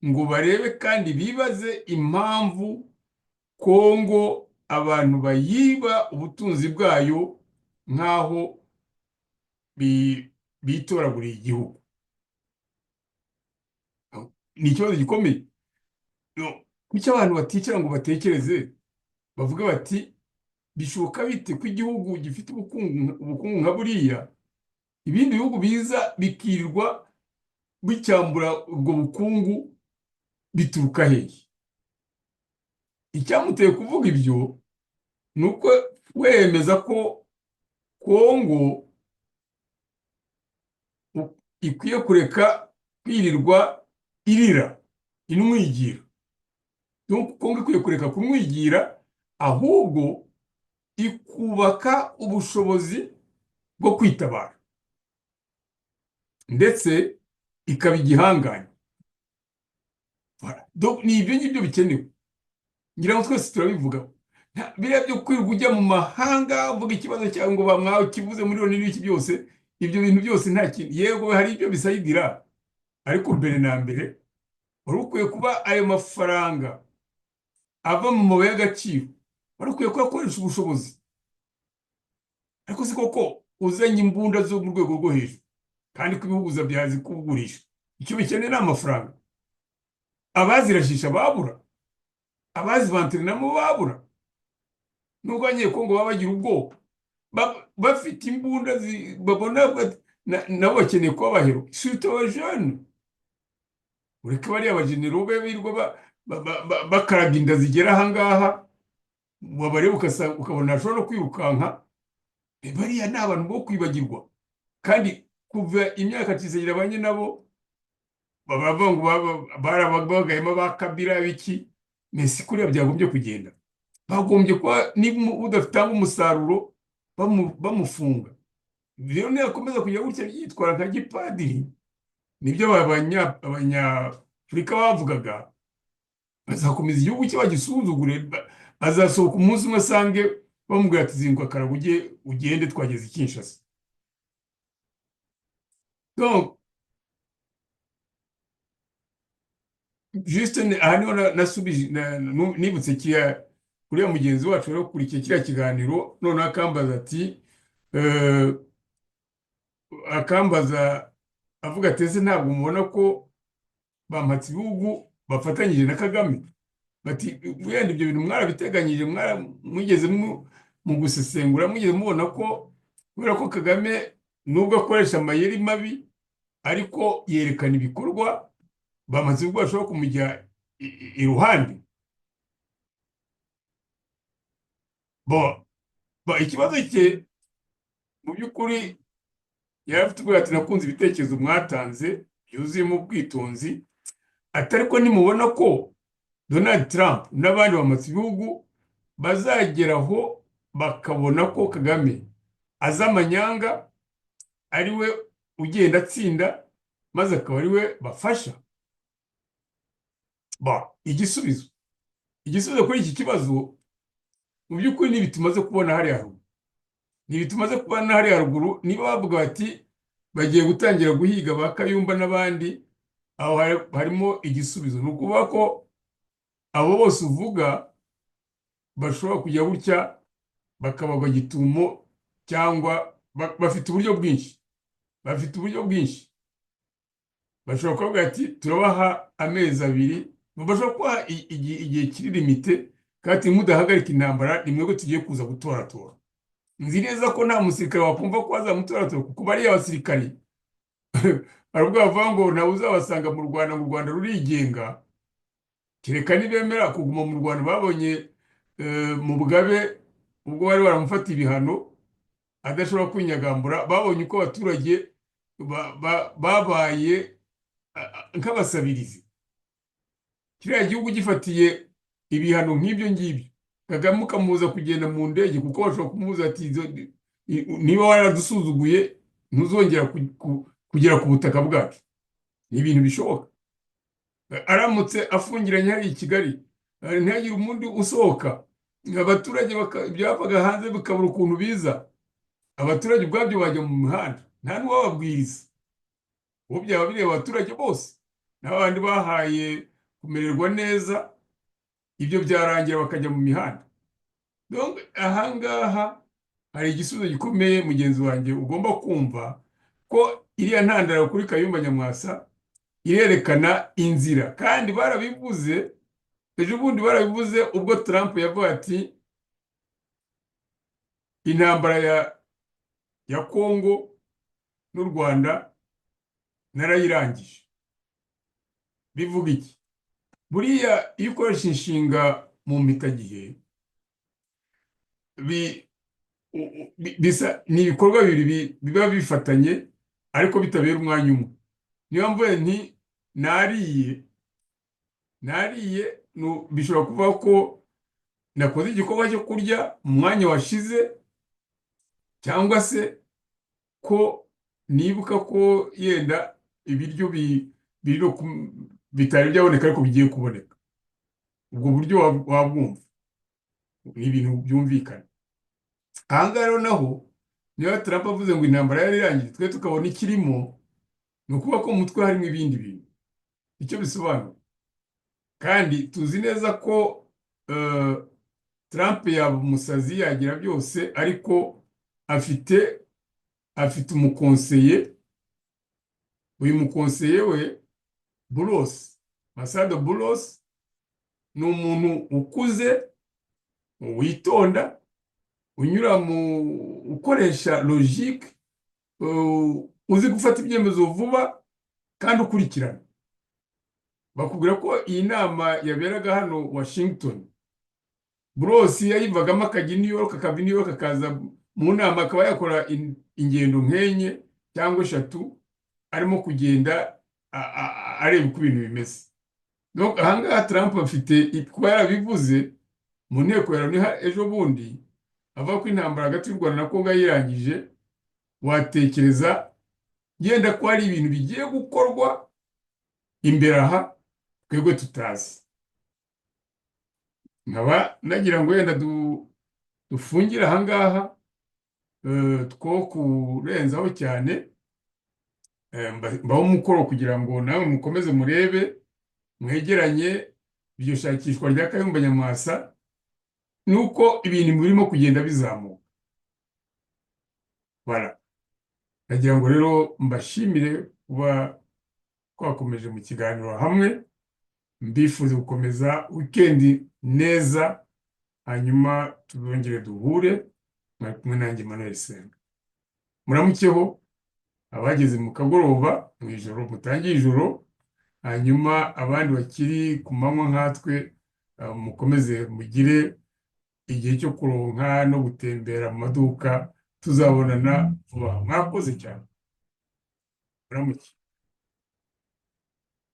ngo barebe kandi bibaze impamvu Kongo abantu bayiba ubutunzi bwayo nk'aho bitoraguriye igihugu?" Ni ikibazo gikomeye. No, kuki abantu baticara ngo batekereze, bavuge bati: "Bishoboka bite ko igihugu gifite ubukungu nka buriya, ibindi bihugu biza bikirirwa bicyambura ubwo bukungu, bituruka hehe?" Icyamuteye kuvuga ibyo ni uko wemeza ko Kongo Kongo ikwiye kureka kwirirwa irira inwigira. Donc Kongo ikwiye kureka kumwigira, ahubwo ikubaka ubushobozi bwo kwitabara, ndetse ikaba igihangange. Voilà. Donc ni ibyo ngibyo bikenewe. Ngira ngo twese turabivuga. Biriya byo kwirirwa ujya mu mahanga uvuga ikibazo cyawe ngo bamwakivuze muri Loni n'ibiki byose, ibyo bintu byose nta kintu. Yego, hari ibyo bisayidira, ariko mbere na mbere wari ukwiye kuba ayo mafaranga ava mu mabuye y'agaciro, wari ukwiye kuyakoresha ubushobozi. Ariko si koko uzanye imbunda zo mu rwego rwo hejuru, kandi ko ibihugu byazi kugurisha, icyo bikeneye ni amafaranga. Abazirashisha babura, abazivantirinamo babura, nubwo Abanyekongo baba bagira ubwoba, bafite imbunda babona nabo bakeneye kuba abahero, surtout aba jeunes. Ureke bariya bajenero be birirwa bakaraga inda zigera ahangaha, wabareba ukabona ashobora no kwirukanka. Bariya ni abantu bo kwibagirwa. Kandi kuva imyaka Tshisekedi abanye nabo, bavuga ngo barabagayemo ba Kabila biki, mais kuriya byagombye kugenda. Bagombye kuba niba udatanga umusaruro bamufunga. Rero niyakomeza kujya gutya yitwara nka gipadiri, nibyo Abanyafurika bavugaga, bazakomeza igihugu cye bagisuzugure. Azasohoka umunsi umwe asange bamubwira ati: "Zinduka karaga ujye ugende, twageze i Kinshasa." Donc juste aha niho nasubije nibutse kiriya uriya mugenzi wacu wari ukurikiye kiriya kiganiro, noneho akambaza ati akambaza avuga ati: "Ese ntabwo mubona ko bampatse ibihugu bafatanyije na Kagame?" Bati: "Wenda ibyo bintu mwarabiteganyije, mwigeze mu gusesengura, mwigeze mubona ko kubera ko Kagame nubwo akoresha amayeri mabi ariko yerekana ibikorwa, bampatse ibihugu bashobora kumujya iruhande?" Bon, ikibazo cye mu by'ukuri yari afite ubwoba, ati: "Nakunze ibitekerezo mwatanze byuzuyemo ubwitonzi," ati: "Ariko nimubona ko Donald Trump n'abandi bampatse ibihugu bazageraho bakabona ko Kagame azi amanyanga, ari we ugenda atsinda, maze akaba ari we bafasha." Igisubizo kuri iki kibazo mu by'ukuri ni ibi tumaze kubona hariya haruguru, ni ibi tumaze kubona hariya haruguru. Niba bavuga bati bagiye gutangira guhiga ba Kayumba n'abandi, aho harimo igisubizo. Ni ukuvuga ko abo bose uvuga bashobora kujya gutya bakabagwa gitumo, cyangwa bafite uburyo bwinshi, bafite uburyo bwinshi. Bashobora kuvuga ati: "Turabaha amezi 2." Bashobora kubaha igihe kiri limité, kandi mudahagarika intambara ni mwebwe tugiye kuza gutoratora. Nzi neza ko nta musirikare wakumva ko bazamutoratora, kuko bariya basirikari hari ubwo bavuga ngo ntawe uzabasanga mu Rwanda, ngo u Rwanda rurigenga, kereka nibemera kuguma mu Rwanda. Babonye mu Mugabe ubwo bari baramufata ibihano adashobora kwinyagambura, babonye uko abaturage babaye nk'abasabirizi. Kiriya gihugu gifatiye ibihano nk'ibyo ngibyo Kagame, ukamubuza kugenda mu ndege, kuko bashobora kumubuza ati: "Niba waradusuzuguye ntuzongera kugera ku butaka bwacu." Ni ibintu bishoboka. Aramutse afungiranye hariya i Kigali, ntihagire umundi usohoka, abaturage ibyavaga hanze bikabura ukuntu biza, abaturage ubwabyo bajya mu mihanda, nta n'uwababwiriza. Ubu byaba bireba abaturage bose n'abandi bahaye kumererwa neza, ibyo byarangira bakajya mu mihanda. Donc ahangaha hari igisubizo gikomeye, mugenzi wanjye, ugomba kumva ko iriya ntandaro kuri Kayumba Nyamwasa irerekana inzira. Kandi barabivuze ejo bundi, barabivuze ubwo Trump yavuga ati: "Intambara ya Kongo n'u Rwanda narayirangije." Bivuga iki? Buriya iyo ukoresha inshinga mu mpitagihe, Bisa ni ibikorwa bibiri biba bifatanye ariko bitabera umwanya umwe. Niyo mvuye nti nariye, nariye, bishobora kuvuga ko nakoze igikorwa cyo kurya mu mwanya washize, cyangwa se ko nibuka ko yenda ibiryo biri no bitari byaboneka ariko bigiye kuboneka. Ubwo buryo wabwumva, ni ibintu byumvikana. Aha ngaha rero naho, niba Trump avuze ngo intambara yari irangiye, twe tukabona ikirimo, ni ukuvuga ko mu mutwe harimo ibindi bintu, icyo bisobanura. Kandi tuzi neza ko Trump yaba umusazi, yagira byose, ariko afite umukonseye. Uyu mukonseye we Boulos, Massad Boulos, ni umuntu ukuze, witonda, unyura mu ukoresha logique, uzi gufata ibyemezo vuba kandi ukurikirana. Bakubwira ko iyi nama yaberaga hano Washington, Boulos yayivagamo akajya i New York, akava i New York akaza mu nama, akaba yakora ingendo nk'enye cyangwa eshatu arimo kugenda areba uko ibintu bimeze. Donc ahangaha Trump afite kuba yarabivuze mu nteko ya Loni ejo bundi, avuga ko intambara hagati y'u Rwanda na Kongo yayirangije, watekereza yenda ko hari ibintu bigiye gukorwa imbere aha twebwe tutazi. Nkaba nagira ngo wenda dufungire ahangaha, two kurenzaho cyane. Mbaho umukoro kugira ngo nawe mukomeze murebe, mwegeranye iryo shakishwa rya Kayumba Nyamwasa, nuko ibintu birimo kugenda bizamuka. Voilà, nagira ngo rero mbashimire kuba twakomeje mu kiganiro hamwe, mbifuza gukomeza wikendi neza, hanyuma tuzongere duhure. Mwari kumwe nanjye Emmanuel Senga. Muramukeho abageze mu kagoroba, mu ijoro, mutangiye ijoro, hanyuma abandi bakiri ku manywa nkatwe, mukomeze mugire igihe cyo kuronka no gutembera mu maduka. Tuzabonana vuba. Mwakoze cyane, muramuke.